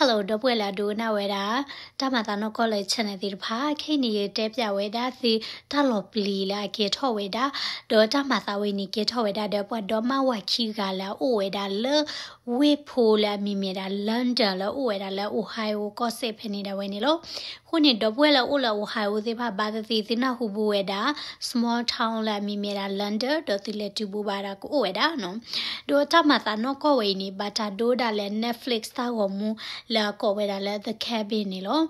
Hello ဒီပုၢ်ဝဲၢ်လၢအဒိကနၣ်ဝဲဒၣ် တၢ်မၤသးနီၢ်ကီၢ်လၢ channel သ့ၣ်တဖၣ်, ခဲအံၤန့ၣ် ယတဲပၠးဝဲဒၣ်သုတၢ်လီၤပျံၤလၢအကဲထီၣ်ဝဲဒၣ်, ဒီးတၢ်မၤသးဝဲန့ၣ်ကဲထီၣ်ဝဲဒၣ်ဒီးပှၤဒီမါဝၤခံဂၤလၢအအိၣ်ဝဲဒၣ်လၢ ဝ့ၢ်ဖိလၢအမံၤမ့ၢ်ဒၣ် London လၢအအိၣ်ဝဲဒၣ်လၢ Ohio ကီၢ်စဲၣ်ဖဲန့ၣ်ဒၣ်ဝဲန့ၣ်လီၤ. အဃိန့ၣ် ဒီပုၢ်ဝဲၢ်လၢအအိၣ်လၢ Ohio သ့ၣ်တဖၣ် ဘၣ်သ့ၣ်သ့ၣ်သုနၢ်ဟူဘူးဝဲဒၣ် small town လၢအမံၤမ့ၢ်ဒၣ် London ဒီးသုလဲၤတုၤဘူးဘၣ်ဒၣ်ကအိၣ်ဝဲဒၣ်နီၤ. ဒီးတၢ်မၤသးနီၢ်ကီၢ်ဝဲအံၤန့ၣ် ဘၣ်တၢ်ဒိဒၣ်လဲာ် Netflix တၢ်ဂီၤမူလၢအကိးဝဲဒၣ်လၢ The Cabin န့ၣ်လီၤ.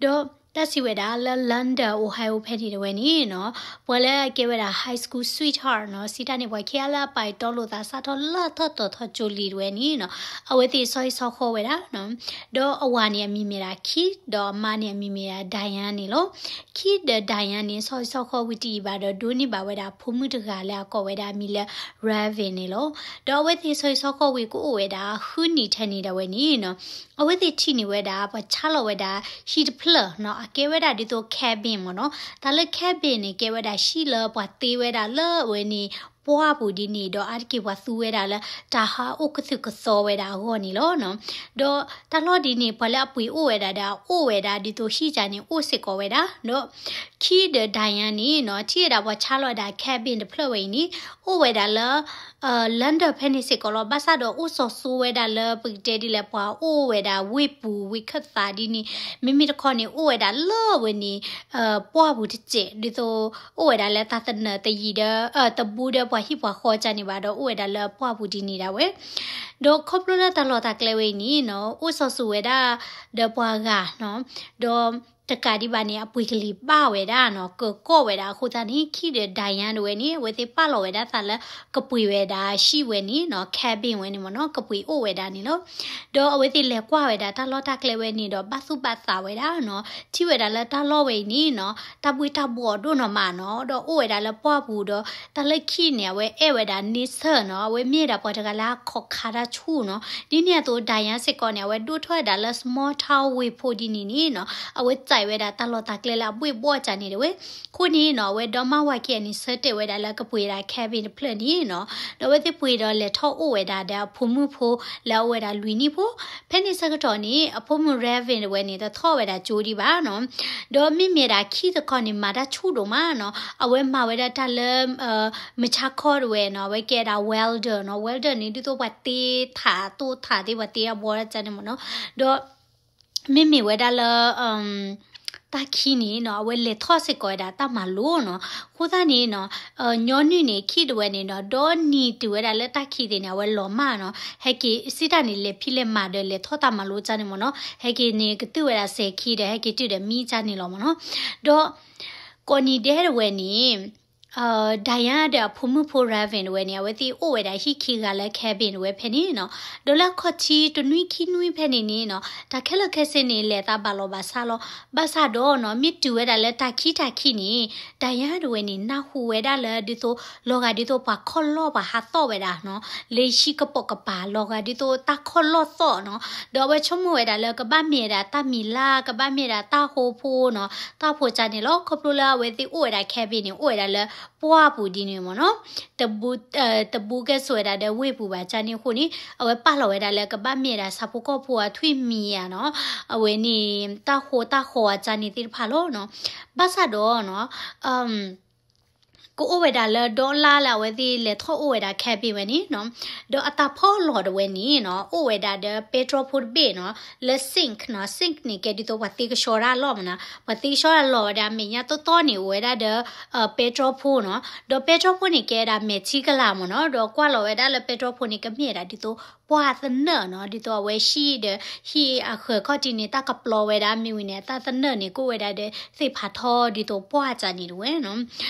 ဒီးတၢ်စံးဝဲဒၣ်လၢ London Ohio ဖဲန့ၣ်တဝဲန့ၣ်နီၤ, ပှၤလၢအကဲဝဲဒၣ် high school sweetheart နီၤ, စံးတၢ်န့ၣ်ပှၤခံဂၤလၢအပာ်တီလိာ်သးစးထီၣ်လၢထီၣ်တီၤထီၣ်ကၠိလံၤတဝဲန့ၣ်နီၤ, အဝဲသ့ၣ်ဆီဟံၣ်ဆီဃီဝဲဒၣ်နီၤ. ဒီးအဝၤန့ၣ်အမံၤမ့ၢ်ဒၣ် Keith ဒီးအမါန့ၣ်အမံၤမ့ၢ်ဒၣ် Diane န့ၣ်လီၤ. Keith ဒီး Diane န့ၣ် ဆီဟံၣ်ဆီဃီဝံၤတယံာ်ဘၣ်ဒီး ဒိးန့ၢ်ဘၣ်ဝဲဒၣ်ဖိမုၣ်တဂၤလၢအကိးဝဲဒၣ်အမံၤလၢ Raven န့ၣ်လီၤ. ဒီးအဝဲသ့ၣ်ဆီဟံၣ်ဆီဃီဝံၤကအိၣ်ဝဲဒၣ်ဃုနံၣ်ထဲန့ၣ်ဒၣ်ဝဲန့ၣ်နီၤ, အဝဲသ့ၣ်ထံၣ်န့ၢ်ဝဲဒၣ် ပှၤဆါလီၤဝဲဒၣ်ဟံၣ်တဖျၢၣ်နီၤ, အကဲဝဲဒၣ်ဒ်သိး cabin မ့ၢ်နီၤ. တၢ်လၢ cabin န့ၣ် ကဲဝဲဒၣ်ဟံၣ်လၢပှၤတ့ဝဲဒၣ်လၢအဝဲန့ၣ် ပှၢ်ပူၤဒ်န့ၣ်ဒီး အါတက့ၢ်ပှၤသူဝဲဒၣ်လၢ တၢ်ဟးအိၣ်ကသုၣ်ကသီဝဲဒၣ်အဂီၢ်န့ၣ်လီၤနီၤ. ဒီးတၢ်လီၢ်ဒ်န့ၣ် ပှၤလၢအပှ့ၤအိၣ်ဝဲဒၣ်ဒီး အအိၣ်ဝဲဒၣ်ဒ်သိးဟံၣ်ကန့ၣ် အိၣ်စ့ၢ်ကီးဝဲဒၣ်, ဒီး Keith ဒီး Diane န့ၣ်နီၤ, ထံၣ်ဝဲဒၣ်ပှၤဆါလီၤဝဲဒၣ် cabin တဖျၢၣ်ဝဲအံၤန့ၣ် အိၣ်ဝဲဒၣ်လၢ London ဖဲန့ၣ်စ့ၢ်ကီးလီၤ. ဘၣ်ဆၣ်ဒီးအိၣ်စီၤစိဝဲဒၣ်လၢ ပကတဲဒ်လဲၣ် ပှၤအိၣ်ဝဲဒၣ်ဝ့ၢ်ပူၤဝ့ၢ်ခၢၣ်သးဒ်န့ၣ်, မ့မ့ၢ်တခီန့ၣ် အိၣ်ဝဲဒၣ်လၢအဝဲန့ၣ် ပှၢ်ပူၤတစဲး ဒ်သိး အိၣ်ဝဲဒၣ်လၢတၢ်သနၢၣ်တယံၤဒီး တဘူးဒီးပှၤဟံၣ်ပှၤဃီကန့ၣ်ဘၣ်ဒီး အိၣ်ဝဲဒၣ်လၢပှၢ်ပူၤဒ်န့ၣ်ဒၣ်ဝဲ. ဒီးခီဖျိလၢတၢ်လီၢ်တၢ်ကျဲဝဲအံၤန့ၣ်နီၤ, အိၣ်စီၤစိဝဲဒၣ်ဒီးပှၤဂၤနီၤ, ဒီးတကးဒံးဘၣ်န့ၣ် အပှ့ၤကလံၤဘၣ်ဝဲဒၣ်နီၤ, ကကီၢ်ဝဲဒၣ်အဃိသတးန့ၣ် Keith ဒီး Diane တဝဲန့ၣ် အဝဲသ့ၣ်ပာ်လီၤဝဲဒၣ်သးလၢ ကပှ့ၤဝဲဒၣ်ဟံၣ်ဝဲန့ၣ်နီၤ, cabin ဝဲန့ၣ်မ့ၢ်နီၤ, ကပှ့ၤအိၣ်ဝဲဒၣ်န့ၣ်လီၤ. ဒီးအဝဲသ့ၣ်လဲၤကွၢ်ဝဲဒၣ်တၢ်လီၢ်တၢ်ကျဲဝဲန့ၣ်ဒီး ဘၣ်သူၣ်ဘၣ်သးဝဲဒၣ်နီၤ, ထံၣ်ဝဲဒၣ်လၢတၢ်လီၢ်ဝဲအံၤန့ၣ်နီၤ, တၢ်ဘှ့ၣ်တၢ်ဘှီၣ်ဒိၣ်နီၢ်မးနီၤ, ဒီးအိၣ်ဝဲဒၣ်လၢပှၢ်ပူၤဒီး တၢ်လၢ Keith န့ၣ် အဝဲအဲၣ်ဝဲဒၣ် nature နီၤ, အဝဲမ့ၢ်ဝဲဒၣ်ပှၤတဂၤလၢအခီၣ်ခါတၢ်ဆူၣ်နီၤ. ဒ်န့ၣ်အသိး Diane စ့ၢ်ကီးန့ၣ် အဝဲဒိၣ်ထီၣ်ဝဲဒၣ်လၢ small town ဝ့ၢ်ဖိဒ်န့ၣ်န့ၣ်နီၤ, အဝဲစံးဝဲဒၣ်တၢ်လီၢ်တၢ်ကျဲလၢအဘှ့ၣ်ဘှီၣ်ကန့ၣ်တဝဲ. အဃိန့ၣ်နီၤ, အဝဲဒီမါဝၤခံဂၤန့ၣ် ဆၢတဲာ်ဝဲဒၣ်လၢကပှ့ၤဒၣ် cabin တဖျၢၣ်န့ၣ်နီၤ, ဒီးအဝဲသ့ၣ်ပှ့ၤဒီးလဲၤထီၣ်အိၣ်ဝဲဒၣ်ဒီးအဖိမုၣ်ဖိလၢအအိၣ်ဝဲဒၣ်လွံၢ်နံၣ်ဖိ ဖဲန့ၣ်ဆၢကတီၢ်န့ၣ် အဖိမုၣ် Raven တဝဲန့ၣ် တထီၣ်ဝဲဒၣ်ကၠိဒံးဘၣ်နီၤ. ဒီးမ့မ့ၢ်ဒၣ် Keith တခီန့ၣ် မၤတၢ်ဆူၣ်ဒိၣ်မးနီၤ, အဝဲမၤဝဲဒၣ်တၢ်လၢ မုၢ်ဆါခီတဝဲနီၤ, အဝဲကဲဒၣ် welder နီၤ, welder န့ၣ် ဒ်သိးပှၤတ့ထးတိၢ်ထးသ့ၣ် ပှၤတ့အဘီတၢ်န့ၣ်မ့ၢ်နီၤ. ဒီး မ့မ့ၢ်ဝဲဒၣ်လၢ တၢ်ခံန့ၣ်နီၤ, အဝဲလဲၤထီၣ်စ့ၢ်ကီးဝဲဒၣ်တၢ်မၤလိနီၤ. အဃိသတးန့ၣ်နီၤ, ညီနုၢ်န့ၣ် Keith တဝဲန့ၣ်နီၤ, ဒီနံၤတုၤဝဲဒၣ်လၢတၢ်ခံသ့ၣ်န့ၣ် အဝဲလီၤမၢ်နီၤ, ဟဲက့ၤစံးတၢ်န့ၣ် လဲၤဖံးလဲၤမၤဒီးလဲၤထီၣ်တၢ်မၤလိတၢ်န့ၣ်မ့ၢ်နီၤ, ဟဲက့ၤန့ၣ် ကတုၤဝဲဒၣ်စဲၤခံဒီး ဟဲက့ၤတုၤဒီးမံတၢ်န့ၣ်လီၤမ့ၢ်နီၤ. ဒီး ကိးနံၤဒဲးတဝဲန့ၣ် Diane ဒီးအဖိမုၣ်ဖိ Raven တဝဲန့ၣ် အဝဲသ့ၣ်အိၣ်ဝဲဒၣ်ဟံၣ်ခံဂၤလၢ cabin တဝဲဖဲန့ၣ်နီၤ. ဒီးလၢအခီၣ်ထံးတနွံခံနွံဖဲန့ၣ်န့ၣ်နီၤ, တၢ်ခဲလၢာ်ခဲဆ့န့ၣ် လဲၤသးဘၣ်လီၤဘၣ်ဆးလီၤ. ဘၣ်ဆၣ်ဒီးနီၤ, မ့ၢ်တုၤဝဲဒၣ်လၢတၢ်ခံတၢ်ခံန့ၣ်, Diane တဝဲန့ၣ် နၢ်ဟူဝဲဒၣ်လၢဒ်သိး လီၤဂာ်ဒ်သိးပှၤခီၣ်လီၢ်ပှၤဟးသီၣ်ဝဲဒၣ်နီၤ, လၢဟံၣ်ကပိာ်ကပၤ လီၤဂာ်ဒ်သိးတၢ်ခီၣ်လီၢ်သီၣ်နီၤ. ဒီးအဝဲဆိကမိၣ်ဝဲဒၣ်လၢကဘၣ်မ့ၢ်ဝဲဒၣ်တၢ်မံၤလၢ်, ကဘၣ်မ့ၢ်ဝဲဒၣ်တၢ်ဟိဖိနီၤ, တၢ်ဖိကန့ၣ်လီၤ. ခီဖျိလၢအဝဲသ့ၣ်အိၣ်ဝဲဒၣ် cabin န့ၣ် အိၣ်ဝဲဒၣ်လၢပှၢ်ပူၤဒ်န့ၣ်မ့ၢ်နီၤ, တဘူး, တဘူးကဲၣ်ဆိးဝဲဒၣ်ဒီးဝ့ၢ်ပူၤဘၣ်ကန့ၣ်အဃိန့ၣ်, အဝဲပာ်လီၤဝဲဒၣ်လၢကဘၣ်မ့ၢ်ဝဲဒၣ်ဆၣ်ဖိကီၢ်ဖိအထွံၣ်မံၤဧါနီၤ, အဝဲန့ၣ် တၢ်ဟိတၢ်ဃီအကန့ၣ်သ့ၣ်တဖၣ်လီၤနီၤ. ဘၣ်ဆၣ်ဒီးနီၤ, ကအိၣ်ဝဲဒၣ်လၢဒီလါလၢအဝဲသ့ၣ်လဲၤထီၣ်အိၣ်ဝဲဒၣ် cabin ဝဲန့ၣ်နီၤ, ဒီးအတၢ်ဖီၣ်လီၤတဝဲန့ၣ်နီၤ, အိၣ်ဝဲဒၣ်ဒီးပဲတြီဖိတဘ့ၣ်နီၤ, လၢ sink နီၤ, sink န့ၣ် ကဲဒ်သိးပှၤသ့ကဆှီတၢ်အလီၢ်မ့ၢ်နီၤ, ပှၤသ့ကဆှီတၢ်လီၤဝဲဒၣ်အမဲာ်ညါတီတီန့ၣ် အိၣ်ဝဲဒၣ်ဒီး ပဲတြီဖိနီၤ, ဒီးပဲတြီဖိန့ၣ် ကဲဝဲဒၣ်မဲာ်ထံကလၤမ့ၢ်နီၤ, ဒီးကွၢ်လီၤဝဲဒၣ်လၢပဲတြီဖိန့ၣ် ကမ့ၢ်ဝဲဒၣ်ဒ်သိး ပှၢ်သနၢၣ်နီၤ, ဒ်သိးအဝဲဟံၣ်ဒီး ဟံၣ်အဃၢၤခီၣ်ထံးန့ၣ် တၢ်ကပျီဝဲဒၣ်မ့ၢ်ဝံၤန့ၣ် အတၢ်သနၢၣ်န့ၣ် ကအိၣ်ဝဲဒၣ်ဒီးသ့ၣ်ဖးထီဒ်သိးပှၢ်ကန့ၣ်တဝဲနီၤ.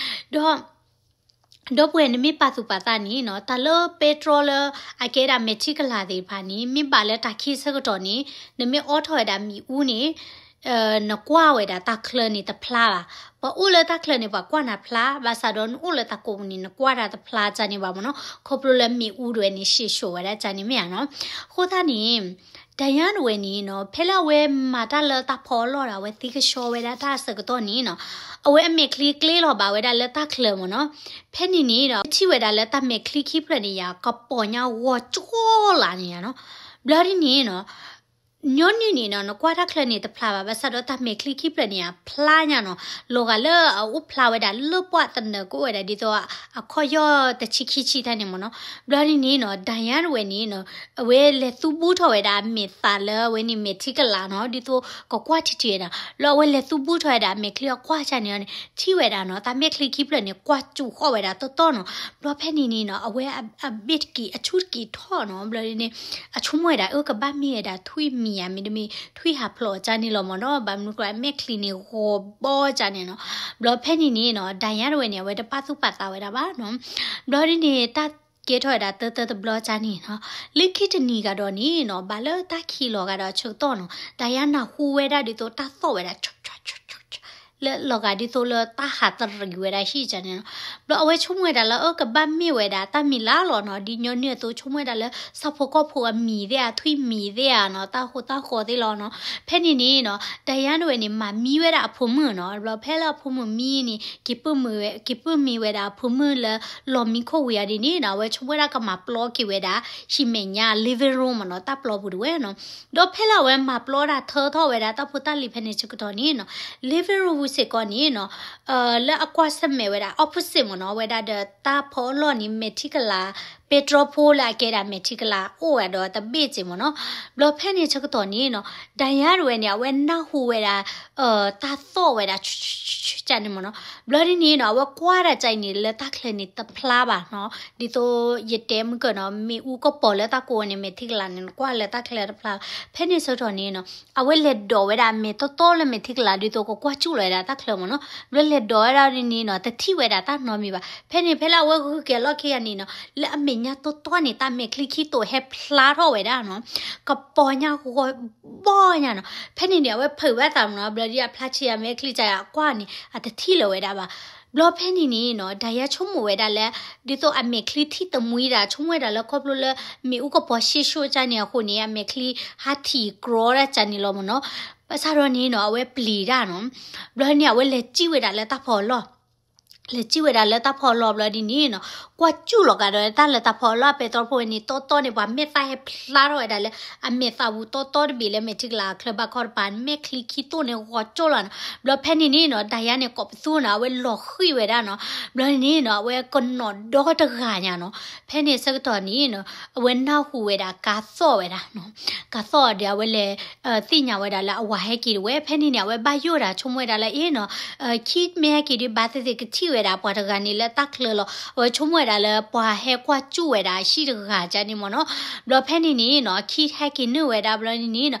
ဒီး ဒီပုၢ်ဝဲၢ် နမ့ၢ်ပာ်သူၣ်ပာ်သးန့ၣ်နီၤ, တၢ်လၢပဲတြီလၢအကဲဒၣ်မဲာ်ထံကလၤသ့ၣ်တဖၣ်န့ၣ် မ့ၢ်ဘၣ်လၢတၢ်ခံဆၢကတီၢ်န့ၣ် နမ့ၢ်အိးထီၣ်ဝဲဒၣ်မ့ၣ်အူန့ၣ် နကွၢ်ဝဲဒၣ်တၢ်ချၢန့ၣ်တဖျါဘၣ်. ပှၤအိၣ်လၢတၢ်ချၢန့ၣ် ပှၤကွၢ်နၤဖျါ, ဘၣ်ဆၣ်ဒီးနအိၣ်လၢတၢ်ကိးပူၤန့ၣ် နကွၢ်တၢ်တဖျါကန့ၣ်ဘၣ်မ့ၢ်နီၤ, ခီဖျိလၢမ့ၣ်အူတဝဲန့ၣ် ရှံၣ်ၡိၣ်ဝဲဒၣ်ကန့ၣ်မ့ၢ်ဧါနီၤ. အဃိသတးန့ၣ် Diane တဝဲန့ၣ်နီၤ, ဖဲလၢအဝဲမၤတၢ်လၢတၢ်ဖီအလီၢ်ဒီး အဝဲသ့ကဆှီဝဲဒၣ်တၢ်အဆၢကတီၢ်န့ၣ်နီၤ, အဝဲအမဲာ်ချံကျ့လီၤဘၣ်ဝဲဒၣ်လၢတၢ်ချၢမ့ၢ်နီၤ. ဖဲန့ၣ်န့ၣ်ဒီး ထံၣ်ဝဲဒၣ်လၢတၢ်မဲာ်ချံခံဖျၢၣ်န့ၣ်ယါ ကပီၤညါဂီၤကၠီလၢန့ၣ်ယါနီၤ. ဘျီဒ်န့ၣ်နီၤ ညီနုၢ်န့ၣ်နီၤ နကွၢ်တၢ်ချၢန့ၣ်တဖျါဘၣ်, ဘၣ်ဆၣ်ဒီးတၢ်မဲာ်ချံခံဖျၢၣ်န့ၣ် အဖျါညါနီၤ, လီၤဂာ်လၢအအိၣ်ဖျါဝဲဒၣ်လၢပှၢ်သနၢၤကအိၣ်ဝဲဒၣ် ဒ်သိး အခီၣ်ယီၢ်တဆံခံဆံတၢ်န့ၣ်မ့ၢ်နီၤ. ဘျီဒ်န့ၣ်နီၤ ဒၣ်ယါတဝဲန့ၣ်နီၤ အဝဲလဲၤသူဘူးထီၣ်ဝဲဒၣ်အမဲာ်သးလၢအဝဲန့ၣ်မဲာ်ထံကလၤနီၤ, ဒ်သိးကကွၢ်ထံထံဝဲဒၣ်, လၢအဝဲလဲၤသူဘူးထီၣ်ဝဲဒၣ်အမဲာ်ချံအကွၢ်တၢ်န့ၣ် ထံၣ်ဝဲဒၣ်နီၤ, တၢ်မဲာ်ချံခံဖျၢၣ်န့ၣ် ကွၢ်စူၣ်ဃီၣ်ဝဲဒၣ်တီတီနီၤ. ဘျီဖဲန့ၣ်န့ၣ်နီၤ အဝဲအဘ့ၣ်တက့ၤ အဆူၣ်တက့ၤထီၣ်နီၤ, ဘျီဒ်န့ၣ် အဆိကမိၣ်ဝဲဒၣ် အၢ ကဘၣ်မ့ၢ်ဝဲဒၣ်ထွံၣ်မံၤဧါ, မ့တမ့ၢ်ထွံၣ်ဟးဖျိးကၢ်န့ၣ်လီၤမ့ၢ်နီၤ, ဘၣ်မနုၤကျါ အမဲာ်ချံန့ၣ်ဂီၤဘီကၢ်န့ၣ်နီၤ. ဘျီဖဲန့ၣ်န့ၣ်နီၤ ဒၣ်ယါတဝဲန့ၣ် အဝဲတပာ်သူၣ်ပာ်သးဝဲဒၣ်ဘၣ်နီၤ. ဘျီဒ်န့ၣ် တၢ်ကဲထီၣ်ဝဲဒၣ်တၢတၢတဘျီကၢ်န့ၣ်နီၤ, လၢခံတနံၤဂၤဒီးန့ၣ်နီၤ ဘၣ်လၢတၢ်ခံးလီၤဂာ်ဒီးအဆၢကတီၢ်နီၤ ဒၣ်ယါနၢ်ဟူဝဲဒၣ်ဒ်သိးတၢ်သီၣ်ဝဲဒၣ် လၢလီၤဂာ်ဒ်သိးလၢတၢ်ဟးတရံးဝဲဒၣ်ဟံၣ်ကၢ်န့ၣ်နီၤ. ဘျီအဝဲဆိကမိၣ်ဝဲဒၣ်လၢ အၢ ကဘၣ်မ့ၢ်ဝဲဒၣ်တၢ်မံၤလၢ်လီၤနီၤ, ဒ်ညီနုၢ်အသိးဆိကမိၣ်ဝဲဒၣ်လၢ ဆၣ်ဖိကီၢ်ဖိအမံၤသ့ၣ်ဧါ ထွံၣ်မံၤသ့ၣ်ဧါနီၤ, တၢ်ဟိတၢ်ဃီသ့ၣ်လီၤနီၤ. ဖဲန့ၣ်န့ၣ်နီၤ ဒၣ်ယါတဝဲန့ၣ် မၤမံဝဲဒၣ်အဖိမုၣ်နီၤ. ဘျီဖဲလၢအဖိမုၣ်မံန့ၣ် က့ၤပၢၢ်မံဝဲ က့ၤပၢၢ်မံဝဲဒၣ်အဖိမုၣ်လၢလီၢ်မံခိၣ်ဝံၤအီၤဒ်န့ၣ်နီၤ အဝဲဆိကမိၣ်ဝဲဒၣ်ကမၤပျီက့ၤဝဲဒၣ် ဟံၣ်မဲာ်ညါ living room မ့ၢ်နီၤ, တၢ်ပျီပူၤတဝဲနီၤ. ဒီးဖဲလၢအဝဲမၤပျီဒၣ်ထၢထီၣ်ဝဲဒၣ်တၢ်ဖိတၢ်လံၤဖဲန့ၣ်ဆၢကတီၢ်န့ၣ်နီၤ living room ပူၤစ့ၢ်ကီးန့ၣ်နီၤ လၢအကွၢ်ဆၢၣ်မဲာ်ဝဲဒၣ် opposite မ့ၢ်နီၤ ဝဲဒၣ်ဒီးတၢ်ဖီအလီၢ်န့ၣ် မဲာ်ထံကလၤ ပဲတြီဖိလၢအကဲဒၣ်မဲာ်ထံကလၤအိၣ်ဝဲဒီးတဘ့ၣ်စ့ၢ်မ့ၢ်နီၤ. ဘျီဖဲန့ၣ်ဆၢကတီၢ်န့ၣ်နီၤ ဒၣ်ယါတဝဲန့ၣ် အဝဲနၢ်ဟူဝဲဒၣ် တၢ်သီၣ်ဝဲဒၣ် ကၢ်န့ၣ်မ့ၢ်နီၤ. ဘျီဒ်န့ၣ်နီၤ အဝဲကွၢ်ဒၣ်ကၢ်အံၤန့ၣ် လၢတၢ်ချၢန့ၣ်တဖျါဘၣ်နီၤ, ဒ်သိးယတဲမုၢ်ကၢနီၤ မ့ၣ်အူကပီၤလၢတၢ်ကိးဝဲန့ၣ် မဲာ်ထံကလၤန့ၣ် ကွၢ်လၢတၢ်ချၢတဖျါဘၣ်. ဖဲန့ၣ်ဆၢကတီၢ်န့ၣ်နီၤ အဝဲလဲၤဒိးဝဲဒၣ်အမဲာ်တီတီလၢမဲာ်ထံကလၤ ဒ်သိးကကွၢ်စူၣ်လီၤဝဲဒၣ်တၢ်ချၢမ့ၢ်နီၤ. ဘျီလဲၤဒိးဝဲဒၣ်ဒ်န့ၣ်နီၤ တထံၣ်ဝဲဒၣ်တၢ်နီတမံၤဘၣ်. ဖဲန့ၣ်ဖဲလၢအဝဲဂုာ်က့ၤအလီၢ်ခံဂၤန့ၣ်နီၤ လၢအမဲာ်ညါတီတီန့ၣ် တၢ်မဲာ်ချံခံတိာ်ဟဲဖျါထီၣ်ဝဲဒၣ်နီၤ ကပီၤညါဂီၤဘီညါနီၤ. ဖဲန့ၣ်န့ၣ် အဝဲဖုးဘၣ်သးမ့ၢ်နီၤ, ဘျီဒ်အဖျါဆံးအမဲာ်ချံကၢ်အကွၢ်န့ၣ် အတထံၣ်လၢၤဝဲဒၣ်ဘၣ်. ဘျီဖဲန့ၣ်န့ၣ်နီၤ ဒၣ်ယါဆိကမိၣ်ဝဲဒၣ်လၢ ဒ်သိးအမဲာ်ချံထံၣ်တမှံဒၣ် ဆိကမိၣ်ဝဲဒၣ်လၢခီဖျိလၢ မ့ၣ်အူကပီၤဆ့ၣ်ၡိၣ်ကၢ်န့ၣ်အဃိန့ၣ် အမဲာ်ချံဟးထံၣ်ကြီဒၣ်ကၢ်န့ၣ်လီၤမ့ၢ်နီၤ. ဘၣ်ဆၣ်ဒီးန့ၣ်နီၤ အဝဲပျံၤတၢ်နီၤ. ဘျီန့ၣ် အဝဲလဲၤစံၣ်ဝဲဒၣ်လၢတၢ်ဖီအလီၢ် လဲၤစံၣ်ဝဲဒၣ်လၢတၢ်ဖီအလီၢ်ဘျီဒ်န့ၣ်နီၤ ကွၢ်စူၣ်လီၤကဒီးတၢ်လၢတၢ်ဖီအလီၢ် ပဲတြီဖိဝဲန့ၣ် တီတီန့ၣ် ပှၤမဲာ်သၣ်ဟဲဖျါထီၣ်ဝဲဒၣ်လၢ အမဲာ်သၣ်ပူၤတီတီတဘ့ၣ်လၢမဲာ်ထံကလၤအချၢဘၣ်ခီတပၤ မဲာ်ချံခံတိာ်န့ၣ်ဂီၤကၠိၣ်လီၤနီၤ. ဘျီဖဲန့ၣ်န့ၣ်နီၤ ဒၣ်ယါန့ၣ်ကိးပသူနီၤ အဝဲလီၤဃံၢ်ဝဲဒၣ်နီၤ. ဘျီန့ၣ်နီၤ အဝဲကနီၤဒီတဂၤညါနီၤ. ဖဲန့ၣ်ဆၢကတီၢ်န့ၣ်နီၤ အဝဲနၢ်ဟူဝဲဒၣ်ကါသီၣ်ဝဲဒၣ်နီၤ. ကါသီၣ်ဒီးအဝဲလဲၤ သ့ၣ်ညါဝဲဒၣ်လၢအဝၤဟဲက့ၤတဝဲ ဖဲန့ၣ်န့ၣ် အဝဲဘၣ်ယိၣ်ဒၣ်ဆိကမိၣ်ဝဲဒၣ်လၢအ့ၣ်နီၤ ခံမ့ၢ်ဟဲက့ၤဒ်ဘၣ်သ့ၣ်သ့ၣ်ကထံၣ်ဝဲဒၣ်ပှၤတဂၤန့ၣ်လၢတၢ်ချၢလီၤ. အဝဲဆိကမိၣ်ဝဲဒၣ်လၢပှၤဟဲကွၢ်စူၣ်ဝဲဒၣ်အဟံၣ်တဂၤကၢ်န့ၣ်မ့ၢ်နီၤ. ဘျီဖဲန့ၣ်န့ၣ်နီၤ ခံဟဲက့ၤနုာ်ဝဲဒၣ်ဘျီန့ၣ်န့ၣ်နီၤ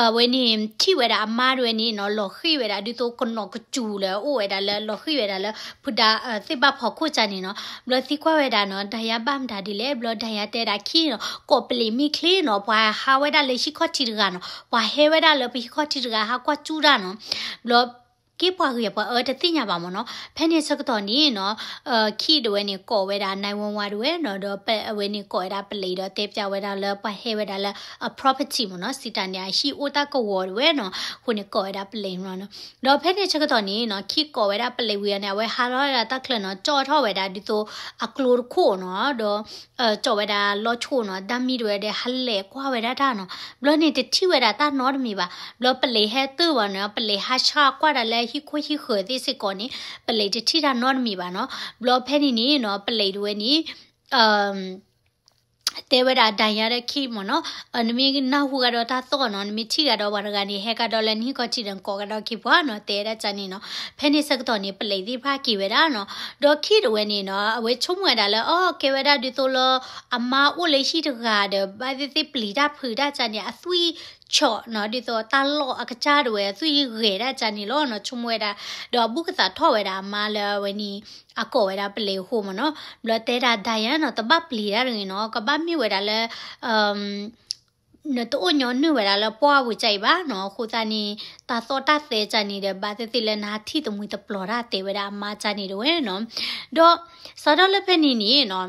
အဝဲန့ၣ်ထံၣ်ဝဲဒၣ်အမါတဝဲန့ၣ်နီၤ လီၤဃံၢ်ဝဲဒၣ်ဒ်သိးကနီၤကစူၤလၢအအိၣ်ဝဲဒၣ်လၢလီၤဃံၢ်ဝဲဒၣ်လၢ ဖုဒါသ့ၣ်ဘၣ်ဖီခိၣ်ကၢ်န့ၣ်နီၤ. ဘျီသံကွၢ်ဝဲဒၣ်နီၤ ဒၣ်ယါဘၣ်မတၤဒ်လဲၣ် ဘျီဒၣ်ယါတဲဒၣ်ခံနီၤ ကိးပလံၤမ့ၢ်ချ့နီၤ ပှၤဟးဝဲဒၣ်လၢဟံၣ်ခီၣ်ထံးတဂၤနီၤ ပှၤဟဲဝဲဒၣ်လၢပဟံၣ်ခီၣ်ထံးတဂၤဟးကွၢ်စူၣ်တၢ်နီၤ. ဘျီ က့ပှၤဂ့ၤပှၤအၢတသ့ၣ်ညါဘၣ်မ့ၢ်နီၤ. ဖဲန့ၣ်ဆၢကတီၢ်န့ၣ်နီၤ ခံတဝဲန့ၣ်ကိးဝဲဒၣ် nine one one တဝဲနီၤ ဒီးအဝဲန့ၣ်ကိးဝဲဒၣ်ပလံၤဒီးတဲပျးဝဲဒၣ်လၢပှၤဟဲဝဲဒၣ်လၢအ property မ့ၢ်နီၤ စံးတၢ်န့ၣ် အဟံၣ်အိၣ်တၢ်ကဝီၤတဝဲနီၤ အဃိန့ၣ်ကိးဝဲဒၣ်ပလံၤမ့ၢ်နီၤ. ဒီးဖဲန့ၣ်ဆၢကတီၢ်န့ၣ်နီၤ ခံကိးဝဲဒၣ်ပလံၤဝံၤအီၤန့ၣ် အဝဲဟးထီၣ်ဝဲဒၣ်တၢ်ချၢနီၤ ကၠီၣ်ထီၣ်ဝဲဒၣ်ဒ်သိးအကျိတခိၣ်နီၤ ဒီး ကၠီၣ်ဝဲဒၣ်လီၢ်ဆိနီၤ ဒၣ်မံတဝဲဒီးဟးလဲၤကွၢ်ဝဲဒၣ်တၢ်နီၤ. ဘျီန့ၣ်တထံၣ်ဝဲဒၣ်တၢ်နီတမံၤဘၣ်. ဘျီပလံၤဟဲတုၤဘၣ်န့ၣ် ပလံၤဟးဆါကွၢ်ဒၣ်လၢဟံၣ်ခိၣ်ဟံၣ်ဃၢၤသ့ၣ်စ့ၢ်ကီးန့ၣ် ပလံၤတထံၣ်တၢ်နီတမံၤဘၣ်နီၤ. ဘျီဖဲန့ၣ်န့ၣ်နီၤ ပလံၤတဝဲန့ၣ် တဲဝဲဒၣ်ဒၣ်ယါဒီးခံမ့ၢ်နီၤ နမ့ၢ်နၢ်ဟူကဒီးတၢ်သီၣ်နီၤ နမ့ၢ်ထံၣ်ကဒီးပှၤတဂၤန့ၣ် ဟဲကဒီးလၢနဟံၣ်ခီၣ်ထံးဒီးနကိးကဒီးက့ၤပှၤနီၤ တဲဒၣ်ကၢ်န့ၣ်နီၤ. ဖဲန့ၣ်ဆၢကတီၢ်န့ၣ် ပလံၤသ့ၣ်တဖၣ်က့ၤဝဲဒၣ်နီၤ. ဒီးခံတဝဲန့ၣ်နီၤ အဝဲဆိကမိၣ်ဝဲဒၣ်လၢ အီ ကဲဝဲဒၣ်ဒ်သိးလၢ အမါအိၣ်လၢဟံၣ်တဂၤဒီး ဘၣ်သ့ၣ်သ့ၣ်ပျံၤတၢ်ဖုးတၢ်ကၢ်န့ၣ် အသွံၣ်ဆီၣ်နီၤ ဒ်သိးတၢ်လီၢ်အကစၢ်တဝဲ အသွံၣ်ဂဲၤတၢ်ကၢ်န့ၣ်လီၤနီၤ ဆိကမိၣ်ဝဲဒၣ်. ဒီးအဘူးကသးထီၣ်ဝဲဒၣ်အမါလၢအဝဲန့ၣ် အကိးဝဲဒၣ်ပလံၤအဃိမ့ၢ်နီၤ. ဘျီတဲဒၣ်ဒၣ်ယါနီၤ တဘၣ်ပျံၤတၢ်တဂ့ၤနီၤ ကဘၣ်မ့ၢ်ဝဲဒၣ်လၢ နတအိၣ်ညီနုၢ်ဝဲဒၣ်လၢပှၢ်ဝံၤကၢ်အံၤဘၣ်နီၤ အဃိသတးန့ၣ် တၢ်သီၣ်တၢ်သဲကၢ်န့ၣ်ဒီး ဘၣ်သ့ၣ်သ့ၣ်လၢနဟးထံၣ်တမှံၤတပျီၤတၢ်တဲဝဲဒၣ်အမါကၢ်န့ၣ်တဝဲနီၤ. ဒီးစးထီၣ်လၢဖဲန့ၣ်န့ၣ်နီၤ